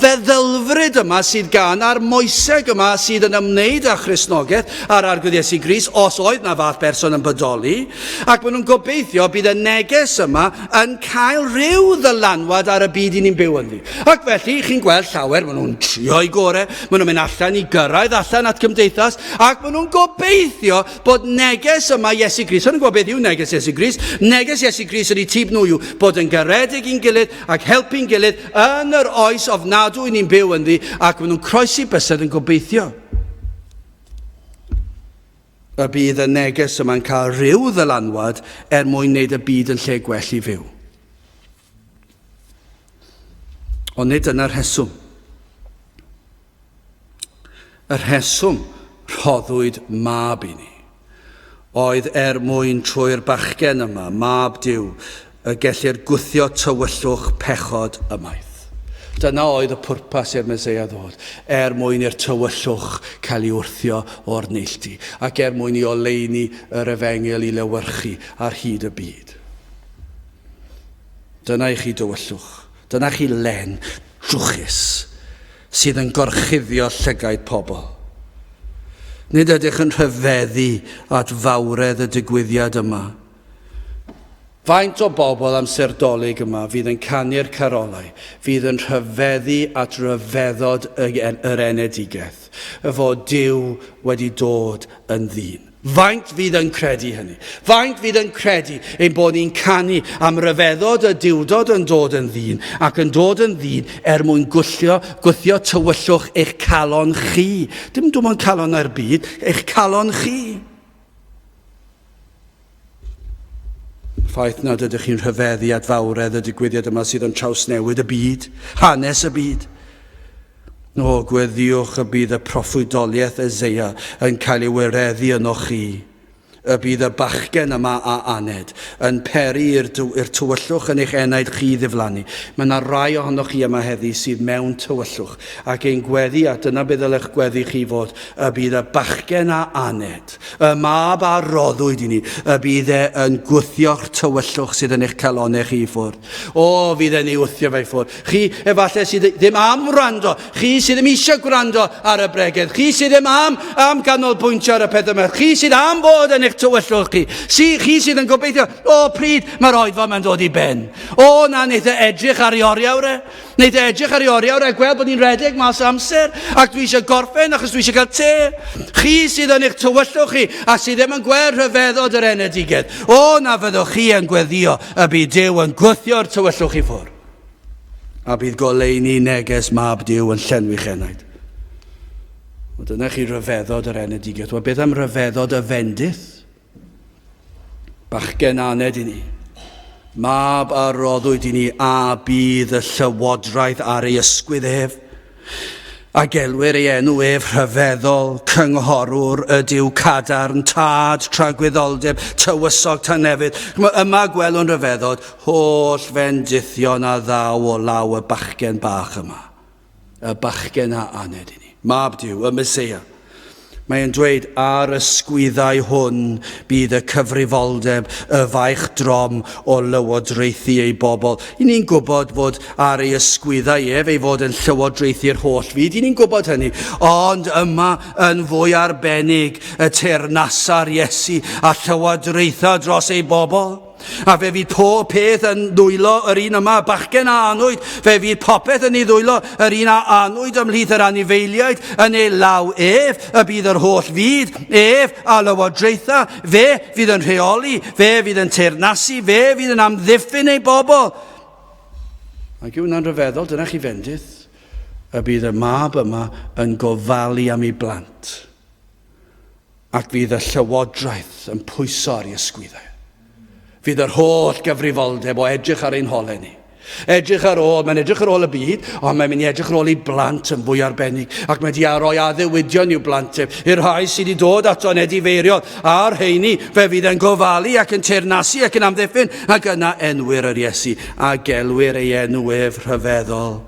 feddylfryd yma sydd gan a'r moeseg yma sydd yn ymwneud â Christnogaeth a'r Arglwydd Iesu Grist, os oedd na fath berson yn bodoli, ac maen nhw'n gobeithio bydd y neges yma yn cael rhyw ddylanwad ar y byd i ni'n byw ynddi. Ac felly, chi'n gweld llawer, maen nhw'n trio i gore, maen nhw'n mynd allan i gyrraedd allan at gymdeithas, ac maen nhw'n gobeithio bod neges yma Iesu Grist, o'n gwybod beth yw neges Iesu Grist, neges Iesu Grist ydy tîb nhw yw bod yn garedig i'n gilydd ac helpu'n gilydd yn yr oes ofnadwy ni'n byw ynddi, ac maen nhw'n croesi bysedd yn gobeithio y bydd y neges yma'n cael rhyw ddylanwad er mwyn wneud y byd yn lle gwell i fyw. Ond nid dyna'r rheswm. Y rheswm rhoddwyd mab i ni oedd er mwyn trwy'r bachgen yma, mab Duw, y gellir gwthio tywyllwch pechod ymaith. Dyna oedd y pwrpas i'r Meseia ddod, er mwyn i'r tywyllwch cael ei wrthio o'r neilltu, ac er mwyn i oleuni yr efengyl i lewyrchu ar hyd y byd. Dyna i chi dywyllwch, dyna chi len drwchus sydd yn gorchuddio llygaid pobl. Nid ydych yn rhyfeddu at fawredd y digwyddiad yma. Faint o bobl amser Dolig yma fydd yn canu'r carolau, fydd yn rhyfeddu at ryfeddod yr enedigaeth, y fod Duw wedi dod yn ddyn. Faint fydd yn credu hynny? Faint fydd yn credu ein bod ni'n canu am ryfeddod y Duwdod yn dod yn ddyn ac yn dod yn ddyn er mwyn gwllio, gwthio tywyllwch eich calon chi? Dim dim ond calon ar byd, eich calon chi. Ffaith nad ydych chi'n rhyfeddu at fawredd y digwyddiad yma sydd yn trawsnewid y byd, hanes y byd. O, gweddïwch y bydd y proffwydoliaeth Eseia yn cael ei wireddu ynoch chi, y bydd y bachgen yma a aned yn peri i'r tywyllwch yn eich enaid chi ddiflannu. Mae yna rai ohonoch chi yma heddi sydd mewn tywyllwch, ac ein gweddi, a dyna beth ddylech gweddi chi fod, y bydd y bachgen a aned, y mab a roddwyd i ni, y bydd e yn gwthio'ch tywyllwch sydd yn eich calonnau chi i ffwrdd. O, fydd e'n ei wthio fe i ffwrdd. Chi efallai sydd ddim am wrando, chi sydd ddim eisiau gwrando ar y bregeth, chi sydd ddim am, am ganolbwyntio ar y peth yma, chi sydd am fod yn eich tywyllwch chi, si, chi sydd yn gobeithio, o pryd mae'r oedfa yma'n dod i ben. O na, wneith e edrych ar ei oriawr e, wneith e edrych ar ei oriawr e, gweld bod ni'n rhedeg mas o amser, ac dwi eisiau gorffen achos dwi eisiau cael te. Chi sydd yn eich tywyllwch chi, a sydd ddim yn gweld rhyfeddod yr enedigedd. O na fyddwch chi yn gweddio y bydd Duw yn gwthio'r tywyllwch i ffwrdd. A bydd goleuni neges mab Duw yn llenwi'ch enaid. Wel, dyna chi ryfeddod yr enedigaeth. Wel, beth am ryfeddod y fendith? Bachgen aned i ni. Mab a roddwyd i ni a bydd y llywodraeth ar ei ysgwydd ef. A gelwir ei enw ef rhyfeddol, cynghorwr, y Duw cadarn, tad, tragwyddoldeb, tywysog tanefydd. Yma gwelwn ryfeddod, holl fendithion a ddaw o law y bachgen bach yma. Y bachgen a aned i ni. Mab Duw, y Meseia. Mae e'n dweud, ar y sgwyddau hwn bydd y cyfrifoldeb, y faich drom o lywodraethu ei bobl. I ni'n gwybod fod ar ei ysgwyddau ef, ei fod yn llywodraethu'r holl fyd, i ni'n gwybod hynny. Ond yma yn fwy arbennig y teyrnasa'r Iesu a llywodraetha dros ei bobl. A fe fydd pob peth yn ddwylo yr un yma, bachgen a anwyd, fe fydd popeth yn ei ddwylo yr un a anwyd ymhlith yr anifeiliaid, yn ei law ef, y bydd yr holl fyd, ef a lywodraetha, fe fydd yn rheoli, fe fydd yn teyrnasu, fe fydd yn amddiffyn ei bobl. Ac yw hwnna'n rhyfeddol, dyna chi fendith, y bydd y mab yma yn gofalu am ei blant. Ac fydd y llywodraeth yn pwyso ar ei ysgwyddau. Fydd yr holl gyfrifoldeb o edrych ar ein holau ni. Edrych ar ôl, mae'n edrych ar ôl y byd, ond mae'n mynd i edrych ar ôl ei blant yn fwy arbennig. Ac mae wedi rhoi addewidion i'w blant ef, i'r rhai sydd wedi dod ato yn edifeiriol, a'r rheini, fe fydd yn gofalu ac yn teyrnasu ac yn amddiffyn, ac yna enwir yr Iesu, a gelwir ei enw ef rhyfeddol.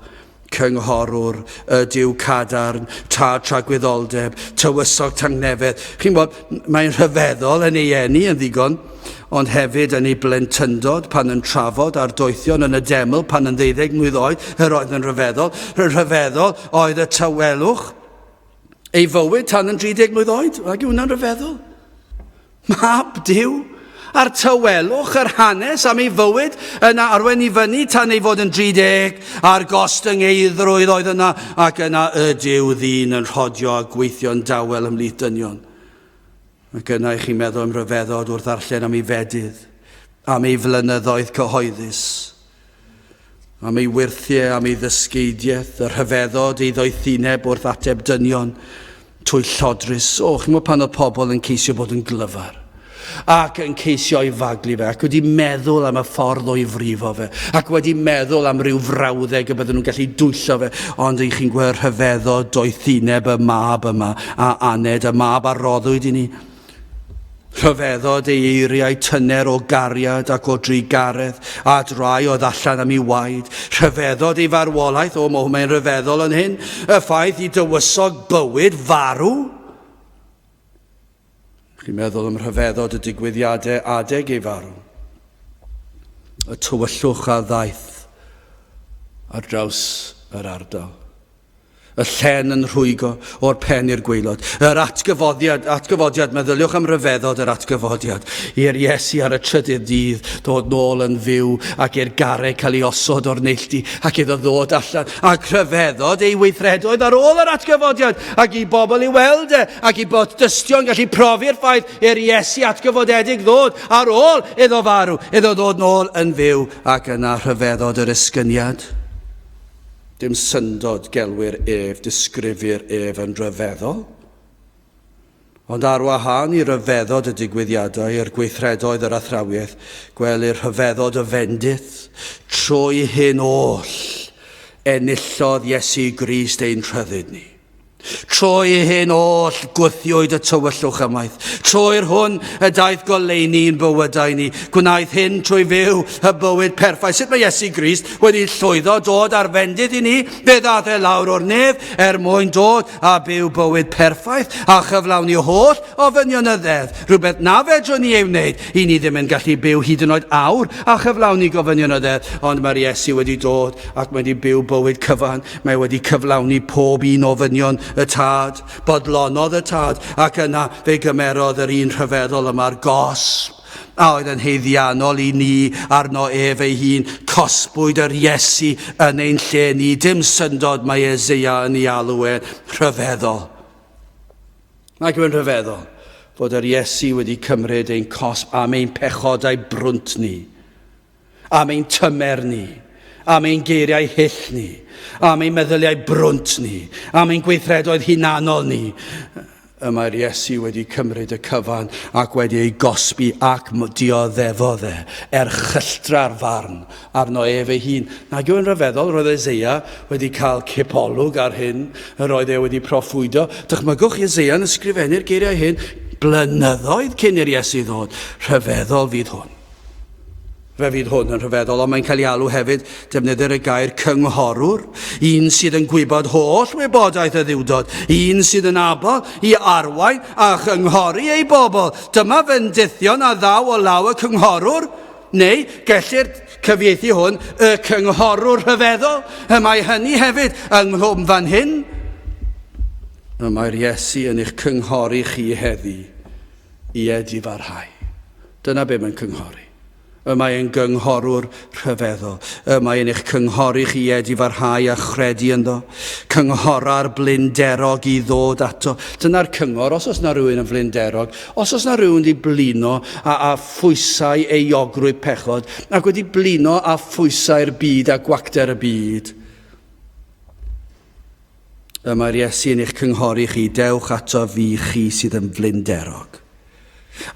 Cynghorwr, y Duw cadarn, Tad tragwyddoldeb, Tywysog tangnefedd. Chi'n bod, mae'n rhyfeddol yn ei eni yn ddigon, ond hefyd yn ei blentyndod pan yn trafod a'r doethion yn y deml pan yn ddeuddeg mlwydd oed, yr oedd yn rhyfeddol. Rhyfeddol oedd y tawelwch ei fywyd tan yn 30 mlwydd oed. Ac yw hwnna'n rhyfeddol? Mab Duw, a'r tawelwch, yr hanes am ei fywyd yn arwain i fyny tan ei fod yn 30, a'r gostyngeiddrwydd oedd yna, ac yna y Duw ddyn yn rhodio a gweithio'n dawel ymhlith dynion. Ac yna i chi'n meddwl am ryfeddod wrth ddarllen am ei fedydd, am ei flynyddoedd cyhoeddus, am ei wyrthiau, am ei ddysgeidiaeth, y rhyfeddod, ei ddoethineb wrth ateb dynion, twyllodrus. O, chi'n gwybod pan oedd pobl yn ceisio bod yn glyfar ac yn ceisio ei faglu fe, ac wedi meddwl am y ffordd o'i frifo fe, ac wedi meddwl am ryw frawddeg y bydden nhw'n gallu dwyllo fe, ond i chi'n gweld rhyfeddod doethineb y mab yma, a aned y mab a roddwyd i ni. Rhyfeddod ei eiriau tyner o gariad ac o drugaredd at rai oedd allan am ei waed. Rhyfeddod ei farwolaeth, o, mae'n rhyfeddol yn hyn, y ffaith i dywysog bywyd farw. Chi'n meddwl am rhyfeddod y digwyddiadau adeg ei farw. Y tywyllwch a ddaeth ar draws yr ardal. Y llen yn rhwygo o'r pen i'r gwaelod. Yr atgyfodiad, atgyfodiad, meddyliwch am ryfeddod yr atgyfodiad. I'r Iesu ar y trydydd dydd dod nôl yn fyw ac i'r garreg cael ei osod o'r neilltu ac iddo ddod allan. Ac rhyfeddod ei weithredoedd ar ôl yr atgyfodiad ac i bobl i weld e ac i bod dystion gallu profi'r ffaith i'r Iesu atgyfodedig ddod ar ôl iddo farw, iddo ddod nôl yn fyw ac yna rhyfeddod yr esgyniad. Dim syndod gelwir ef, disgrifir ef yn rhyfeddol. Ond ar wahân i ryfeddod y digwyddiadau, yr gweithredoedd, yr athrawiaeth, gwelir rhyfeddod y fendith. Trwy hyn oll, enillodd Iesu Grist ein rhyddid ni. Trwy hyn oll gwthiwyd y tywyllwch ymaith. Trwy'r hwn y daeth goleuni i'n bywydau ni. Gwnaeth hyn trwy fyw y bywyd perffaith. Sut mae Iesu Grist wedi llwyddo dod ar fendith i ni? Fe ddaeth e lawr o'r nef er mwyn dod a byw bywyd perffaith a chyflawni holl ofynion y ddeddf, rhywbeth na fedrwn ni ei wneud. I ni ddim yn gallu byw hyd yn oed awr a chyflawni gofynion y ddeddf, ond mae'r Iesu wedi dod ac mae wedi byw bywyd cyfan. Mae wedi cyflawni pob un ofynion y Tad. Bodlonodd y Tad, ac yna fe gymerodd yr un rhyfeddol yma'r gosb a oedd yn haeddiannol i ni arno ef ei hun. Cosbwyd yr Iesu yn ein lle ni. Dim syndod mae Eseia yn ei alw e'n rhyfeddol. Ac yw'n rhyfeddol fod yr Iesu wedi cymryd ein cosb am ein pechodau brwnt ni. Am ein tymer ni, am ein geiriau hyll ni, am ein meddyliau brwnt ni, am ein gweithredoedd hunanol ni. Y mae'r Iesu wedi cymryd y cyfan ac wedi ei gosbi ac dioddefodd e erchylltra'r farn arno ef ei hun. Nag yw'n rhyfeddol, roedd Eseia wedi cael cipolwg ar hyn, yr oedd e wedi proffwydo. Dychmygwch Eseia yn ysgrifennu'r geiriau hyn blynyddoedd cyn i'r Iesu ddod. Rhyfeddol fydd hwn. Fe fydd hwn yn rhyfeddol, ond mae'n cael ei alw hefyd, defnyddir y gair cynghorwr, un sydd yn gwybod holl wybodaeth y ddiwdod, un sydd yn abl i arwain a chynghori ei bobl. Dyma fendithion a ddaw o law y cynghorwr, neu gellir cyfieithu hwn, y cynghorwr rhyfeddol. Y mae hynny hefyd yng nghlwm fan hyn. Y mae'r Iesu yn eich cynghori chi heddi i edifarhau. Dyna be mae'n cynghori. Y mae e'n gynghorwr rhyfeddol. Y mae e'n eich cynghori chi i edifarhau a chredu ynddo. Cynghora'r blinderog i ddod ato. Dyna'r cyngor, os oes na rhywun yn flinderog, os oes na rhywun wedi blino a, a phwysau euogrwydd pechod, ac wedi blino a phwysau'r byd a gwacter y byd, Y mae'r Iesu yn eich cynghori chi, dewch ato fi chi sydd yn flinderog,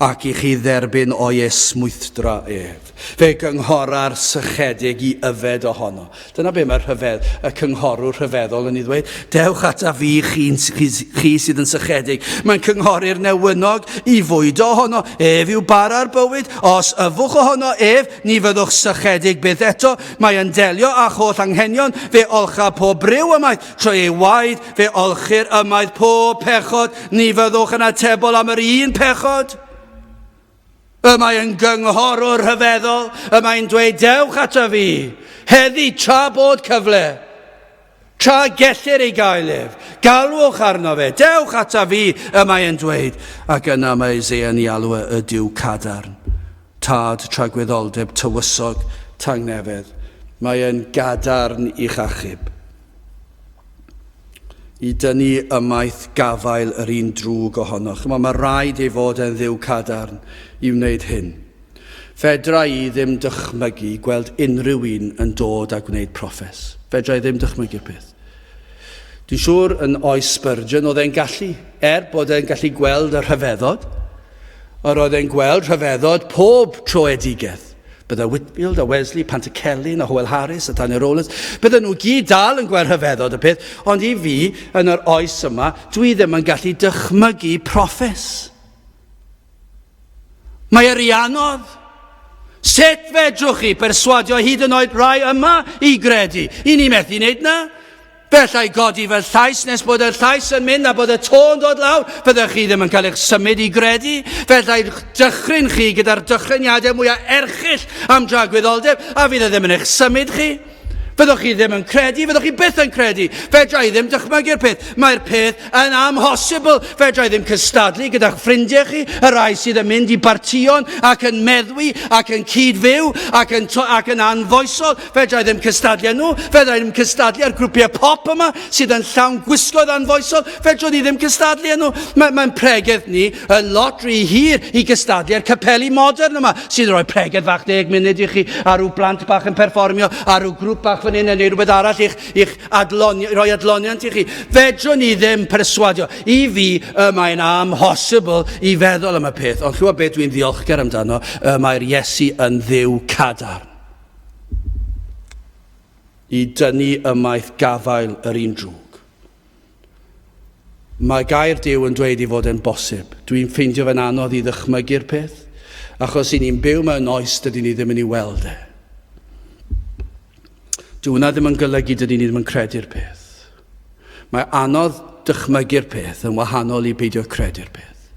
ac i chi dderbyn o'i esmwythdra ef. Fe gynghora'r sychedig i yfed ohono. Dyna be mae'r rhyfedd, y cynghorwr rhyfeddol yn ei ddweud. Dewch ata fi chi, chi, chi sydd yn sychedig. Mae'n cynghori'r newynog i fwydo ohono. Ef yw bara'r bywyd. Os yfwch ohono ef, ni fyddwch sychedig byth eto. Mae yn delio â'ch holl anghenion, fe olcha pob briw ymaith, trwy ei waed, fe olchir ymaith pob pechod, ni fyddwch yn atebol am yr un pechod. Y mae yn gynghorwr rhyfeddol, y mae'n dweud, dewch ato fi, heddi tra bod cyfle, tra gellir ei gael ef, galwch arno fe, dewch ata fi, y mae yn dweud. Ac yna mae Isaiah yn ei alw y Duw cadarn. Tad tragwyddoldeb, tywysog tangnefedd. Mae e'n gadarn i'ch achub. I dynnu ymaith gafael yr un drwg ohonoch. Chymod, mae rhaid ei fod e'n ddiw cadarn i wneud hyn. Fedra i ddim dychmygu gweld unrhyw un yn dod a gwneud proffes. Fedra i ddim dychmygu'r peth. Dwi'n siŵr yn oes Spurgeon oedd e'n gallu, er bod e'n gallu gweld y rhyfeddod, Yr oedd e'n gweld rhyfeddod pob troedigaeth. Bydde Whitfield a Wesley, Pantycelyn a Howell Harris a Daniel Rowlands, bydden nhw gyd dal yn gweld rhyfeddod y peth, ond i fi, yn yr oes yma, dwi ddim yn gallu dychmygu proffes. Mae yr anodd. Sut fedrwch chi berswadio hyd yn oed rai yma i gredu? I ni methu wneud na. Fe allai godi fy llais nes bod y llais yn mynd a bod y tôn dod lawr. Fyddech chi ddim yn cael eich symud i gredu. Fe allai dychryn chi gyda'r dychryniadau mwyaf erchyll am dragwyddoldeb a fydd e ddim yn eich symud chi. Fyddwch chi ddim yn credu, fyddwch chi byth yn credu. Fedra i ddim dychmygu'r peth. Mae'r peth yn amhosibl. Fedra i ddim cystadlu gyda'ch ffrindiau chi, y rhai sydd yn mynd i bartïon ac yn meddwi ac yn cyd-fyw ac yn, ac yn anfoesol. Fedra i ddim cystadlu â nhw, fedra i ddim cystadlu â'r grwpiau pop yma sydd yn llawn gwisgoedd anfoesol, fedrwn ni ddim cystadlu â nhw. Mae'n mae pregeth ni yn lot rhy hir i gystadlu â'r capeli modern yma sydd yn rhoi pregeth fach deg munud i chi a rhyw blant bach yn perfformio a rhyw grŵp bach fan hyn yn neud rhywbeth arall i'ch, i'ch adloni, rhoi adloniant i chi. Fedrwn ni ddim perswadio. I fi, y mae'n amhosibl i feddwl am y peth, ond chwbod beth dwi'n ddiolchgar amdano, y mae'r Iesu yn ddiw cadarn. I dynnu ymaith gafael yr un drwg. Mae gair Duw yn dweud ei fod e'n bosib. Dwi'n ffeindio fe'n anodd i ddychmygu'r peth, achos i ni'n byw mewn oes dydyn ni ddim yn ei weld e. Dyw hwnna ddim yn golygu dydyn ni ddim yn credu'r peth. Mae anodd dychmygu'r peth yn wahanol i beidio credu'r peth.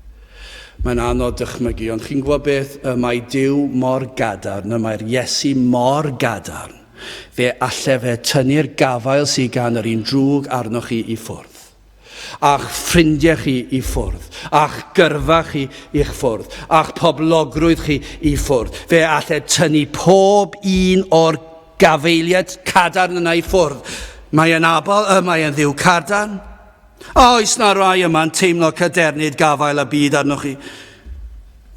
Mae'n anodd dychmygu, ond chi'n gwybod beth? Y mae Duw mor gadarn, y mae'r Iesu mor gadarn. Fe alle fe tynnu'r gafael sydd gan yr un drwg arnoch chi i ffwrdd. A'ch ffrindiau chi i ffwrdd, a'ch gyrfa chi i'ch ffwrdd, a'ch poblogrwydd chi i ffwrdd. Fe alle tynnu pob un o'r Gafaeliad cadarn yna i ffwrdd. Mae e'n abal, y mae e'n ddiw cadarn. A oes na rai yma'n teimlo cadernid gafael y byd arnoch chi?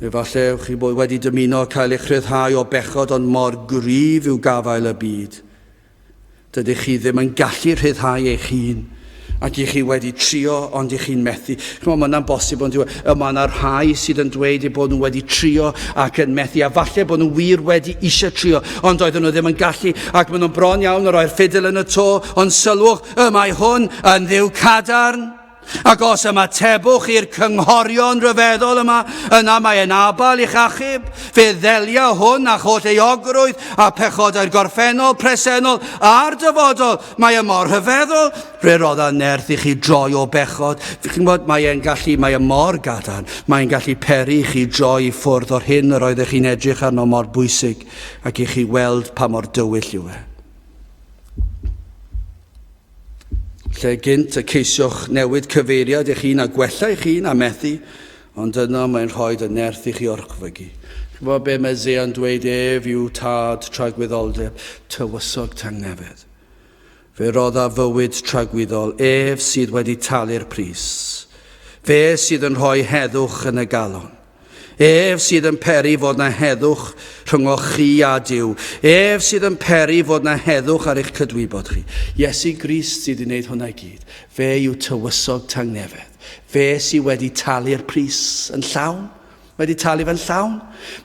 Efallai ewch chi bod wedi dymuno cael eich rhyddhau o bechod ond mor gryf yw gafael y byd. Dydych chi ddim yn gallu rhyddhau eich hun ac i chi wedi trio ond i chi'n methu. Chymod, mae hwnna'n bosib ond yw e? Mae yna rhai sydd yn dweud eu bod nhw wedi trio ac yn methu a falle bod nhw wir wedi eisiau trio ond oedden nhw ddim yn gallu ac maen nhw'n bron iawn o roi'r ffidil yn y to ond sylwch, y mae hwn yn ddiw cadarn. Ac os ymatebwch i'r cynghorion rhyfeddol yma, yna mae e'n abal i'ch achub. Fe ddelia hwn a'ch holl euogrwydd a phechodau'r gorffennol, presennol a'r dyfodol. Mae e mor rhyfeddol. Fe rodda nerth i chi droi o bechod. Chi'n gwybod, mae e'n gallu, mae e mor gadarn. Mae'n gallu peri i chi droi i ffwrdd o'r hyn yr oeddech chi'n edrych arno mor bwysig ac i chi weld pa mor dywyll yw e. Lle gynt y ceisiwch newid cyfeiriad eich hun a gwella eich hun a methu, Ond yno mae'n rhoi y nerth i chi orchfygu. Chymod be mae Eseia yn dweud ef yw tad tragwyddoldeb, tywysog tangnefedd. Fe rodda fywyd tragwyddol, ef sydd wedi talu'r pris. Fe sydd yn rhoi heddwch yn y galon. Ef sydd yn peri fod na heddwch rhyngoch chi a Duw. Ef sydd yn peri fod na heddwch ar eich cydwybod chi. Iesu Grist sydd wedi gwneud hwnna i gyd. Fe yw tywysog tangnefedd. Fe sydd wedi talu'r pris yn llawn. Wedi talu fe'n llawn.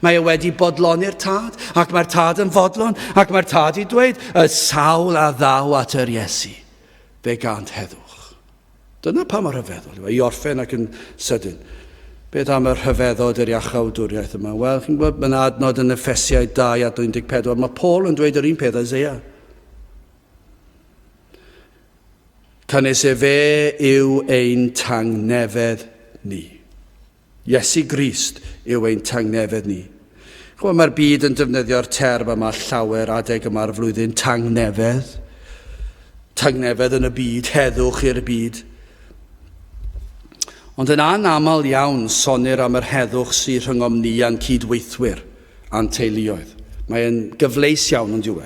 Mae e wedi bodloni'r tad, ac mae'r tad yn fodlon, ac mae'r tad i dweud, y sawl a ddaw at yr Iesu, fe gant heddwch. Dyna pa mor rhyfeddol yw e, i orffen ac yn sydyn. Beth am y rhyfeddod yr iachawdwriaeth yma? Wel, chi'n gwybod, mae'n adnod yn Effesiaid 2 a 14. Mae Paul yn dweud yr un peth â Isaiah. Canys efe yw ein tangnefedd ni. Iesu Grist yw ein tangnefedd ni. Chymod, mae'r byd yn defnyddio'r term yma llawer adeg yma'r flwyddyn, tangnefedd. Tangnefedd yn y byd, heddwch i'r byd. Ond yn anaml iawn sonir am yr heddwch sydd rhyngom ni a'n cydweithwyr a'n teuluoedd. Mae'n gyfleus iawn ond yw e.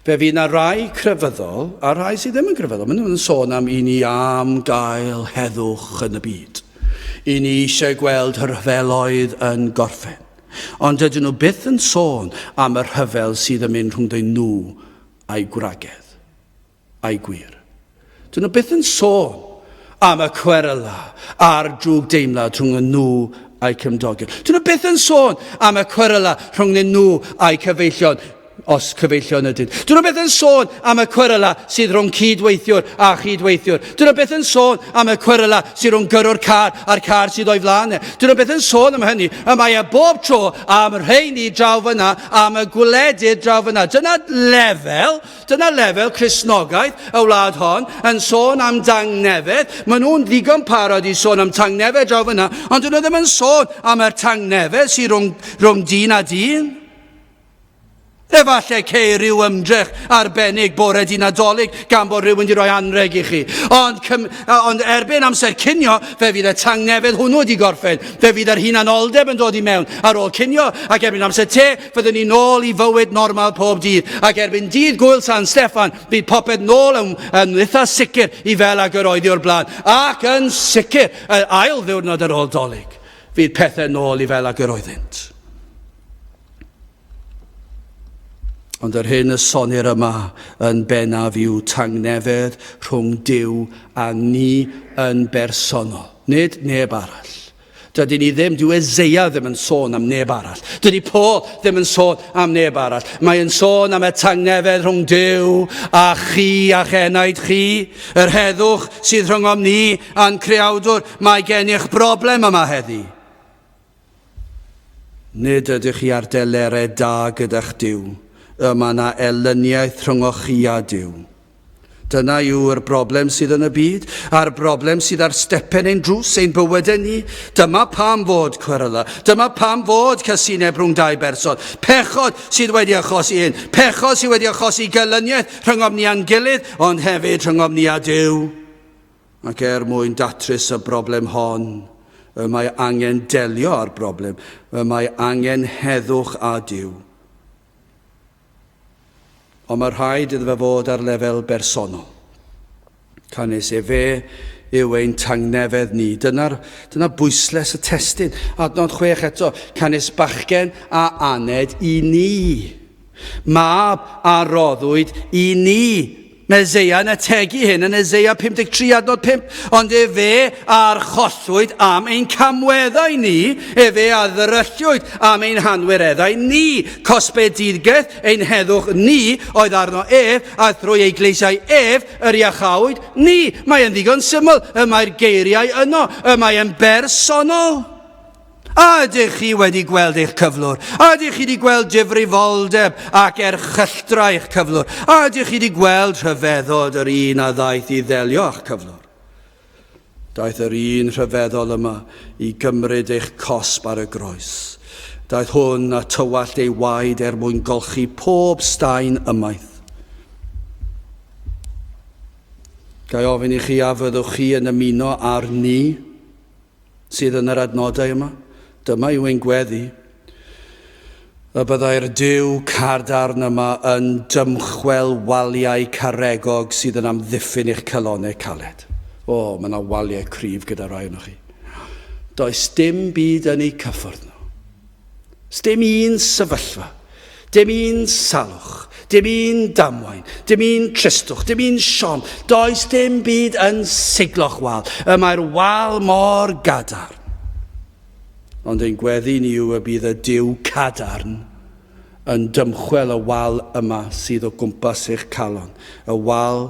Fe fydd yna rai crefyddol a rhai sydd ddim yn grefyddol. Maen nhw'n sôn am i ni am gael heddwch yn y byd. I ni eisiau gweld rhyfeloedd yn gorffen. Ond dydyn nhw byth yn sôn am y rhyfel sydd yn mynd rhwngddyn nhw a'i gwragedd, a'i gwir. Dyn nhw byth yn sôn am y cweryla a'r drwg deimlad rhwng y nhw a'i cymdogion. Dyn nhw byth yn sôn am y cweryla rhwng nhw a'i cyfeillion os cyfeillion ydyn. Dyn nhw byth yn sôn am y cweryla sydd rhwng cydweithiwr a chydweithiwr. Dyn nhw byth yn sôn am y cweryla sydd rhwng gyrrwr car a'r car sydd o'i flaen e. Dyn nhw byth yn sôn am hynny. Y mae e bob tro am rheini draw fyna, am y gwledydd draw fyna. Dyna lefel, dyna lefel Cristnogaeth y wlad hon yn sôn am dangnefedd. Maen nhw'n ddigon parod i sôn am tangnefedd draw fyna, ond dyn nhw ddim yn sôn am yr tangnefedd sydd rhwng, rhwng dyn a dyn. Efallai ceir rhyw ymdrech arbennig bore di Nadolig gan bod rhywun wedi rhoi anreg i chi. Ond, ond erbyn amser cinio, fe fydd y tangnefedd hwnnw wedi gorffen. Fe fydd yr hunanoldeb yn dod i mewn ar ôl cinio, ac erbyn amser te, fyddwn ni nôl i fywyd normal pob dydd. Ac erbyn dydd gwyl San Steffan, bydd popeth nôl yn, yn eitha sicr i fel ag yr oedd i o'r blaen. Ac yn sicr, yr ail ddiwrnod ar ôl Dolig, fydd pethau nôl i fel ag yr oeddynt. Ond yr hyn y sonir yma yn bennaf yw tangnefedd rhwng Duw a ni yn bersonol, nid neb arall. Dydy ni ddim, dyw Eseia ddim yn sôn am neb arall. Dydy Paul ddim yn sôn am neb arall. Mae yn sôn am y tangnefedd rhwng Duw a chi a'ch enaid chi, yr heddwch sydd rhyngom ni a'n creawdwr. Mae gennych broblem yma heddi. Nid ydych chi ar delerau da gyda'ch Duw. Y mae yna elyniaeth rhyngoch chi a Duw. Dyna yw'r broblem sydd yn y byd, a'r broblem sydd ar stepen ein drws, ein bywydau ni. Dyma pam fod cweryla. Dyma pam fod casineb rhwng dau berson. Pechod sydd wedi achosi hyn. Pechod sydd wedi achosi gelyniaeth rhyngom ni a'n gilydd, ond hefyd rhyngom ni a Duw. Ac er mwyn datrys y broblem hon, y mae angen delio â'r broblem, y mae angen heddwch â Duw. Ond mae rhaid iddo fe fod ar lefel bersonol. Canys efe yw ein tangnefedd ni. Dyna'r, dyna bwysles y testun. Adnod 6 eto, canys bachgen a aned i ni. Mab a roddwyd i ni. Mae Eseia yn ategu hyn yn Eseia 53 adnod 5. Ond efe a archollwyd am ein camweddau ni, efe a ddyrylliwyd am ein hanwireddau ni. Cosbedigaeth ein heddwch ni oedd arno ef, a thrwy ei gleisiau ef yr iachawyd ni. Mae yn ddigon syml, y mae'r geiriau yno, y mae yn bersonol. A ydych chi wedi gweld eich cyflwr? A ydych chi wedi gweld difrifoldeb ac erchylltra eich cyflwr? A ydych chi wedi gweld rhyfeddod yr un a ddaeth i ddelio â'ch cyflwr? Daeth yr un rhyfeddol yma i gymryd eich cosb ar y groes. Daeth hwn a tywallt ei waed er mwyn golchi pob staen ymaith. Ga i ofyn i chi a fyddwch chi yn ymuno â'r ni? sydd yn yr adnodau yma. Dyma yw ein gweddi. Y byddai'r Duw cadarn yma yn dymchwel waliau caregog sydd yn amddiffyn eich calonnau caled. O, mae yna waliau cryf gyda rai ohonoch chi. Does dim byd yn eu cyffwrdd nhw. Sdim un sefyllfa, dim un salwch, dim un damwain, dim un tristwch, dim un siom. Does dim byd yn siglo'ch wal. Y mae'r wal mor gadarn. Ond ein gweddi ni yw y bydd y Duw cadarn yn dymchwel y wal yma sydd o gwmpas eich calon, y wal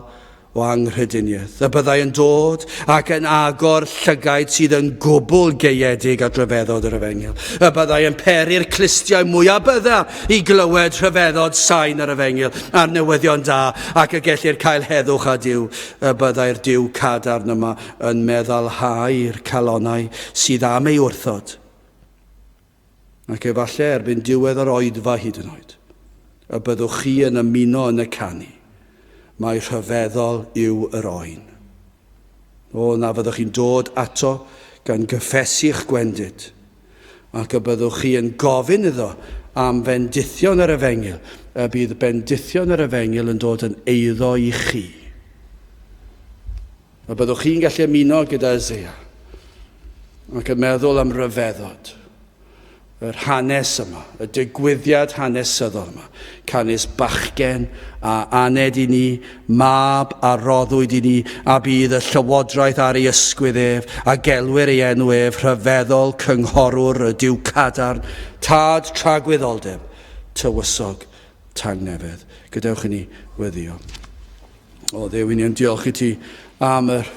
o anghrediniaeth, y byddai yn dod ac yn agor llygaid sydd yn gwbl gaeedig at ryfeddod yr efengyl, y byddai yn peri'r clustiau mwyaf byddar i glywed rhyfeddod sain yr efengyl a'r newyddion da, ac y gellir cael heddwch â Duw, y byddai'r Duw cadarn yma yn meddalhau'r calonnau sydd am ei wrthod, ac efallai erbyn diwedd yr oedfa hyd yn oed, y byddwch chi yn ymuno yn y canu, mai rhyfeddol yw yr oen. O, na fyddwch chi'n dod ato gan gyffesu'ch gwendid, ac y byddwch chi yn gofyn iddo am fendithion yr efengyl, y bydd bendithion yr efengyl yn dod yn eiddo i chi. Y byddwch chi'n gallu ymuno gyda Isaiah ac yn meddwl am ryfeddod yr hanes yma, y digwyddiad hanesyddol yma. Canys bachgen a aned i ni, mab a roddwyd i ni, a bydd y llywodraeth ar ei ysgwydd ef, a gelwir ei enw ef rhyfeddol cynghorwr y Duw cadarn, tad tragwyddoldeb, tywysog tangnefedd. Gadewch i ni weddio. O Dduw, i ni yn diolch i ti am yr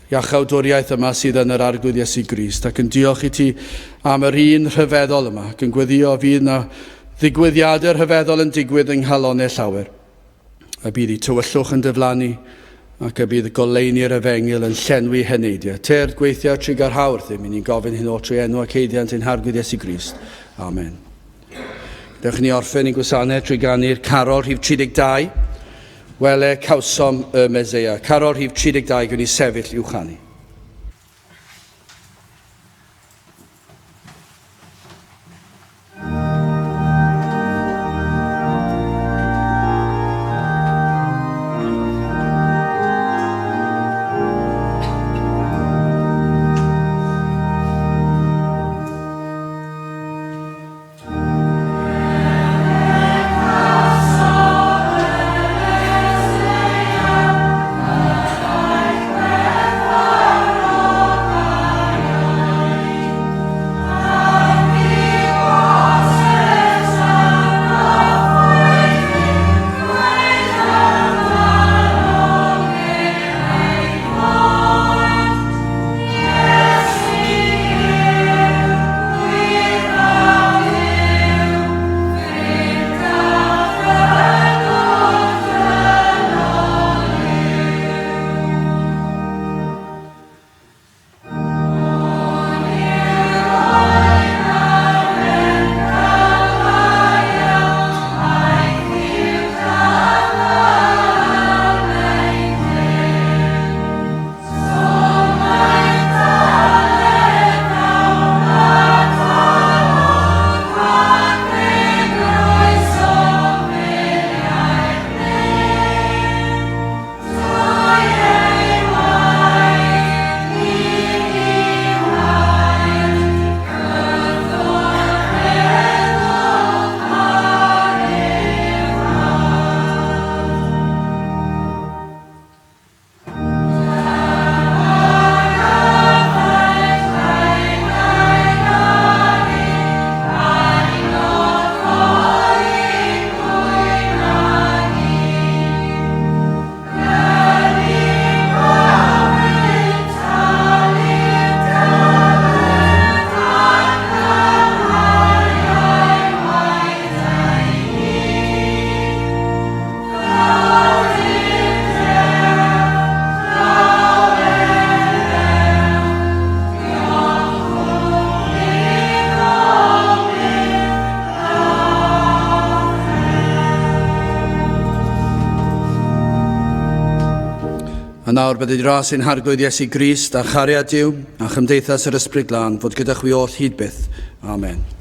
iachawdwriaeth yma sydd yn yr Arglwydd Iesu Grist, ac yn diolch i ti am yr un rhyfeddol yma, ac yn gweddio fydd na ddigwyddiadau rhyfeddol yn digwydd yng nghalonnau llawer. Y bydd i tywyllwch yn diflannu, ac y bydd goleuni'r efengyl yn llenwi heneidiau. Tyrd gweithio trugarhau wrthym, i ni'n gofyn hyn oll trwy enw ac haeddiant ein Harglwydd Iesu Grist. Amen. Dewch i ni orffen ein gwasanaeth trwy ganu'r carol rhif 32. Wele, cawsom y Meseia. Carol rhif 32, gwn i sefyll i'w chanu. nawr byddai ras ein harglwydd Iesu Grist a chariad Duw a chymdeithas yr Ysbryd Glân fod gyda chwi oll hyd byth. Amen.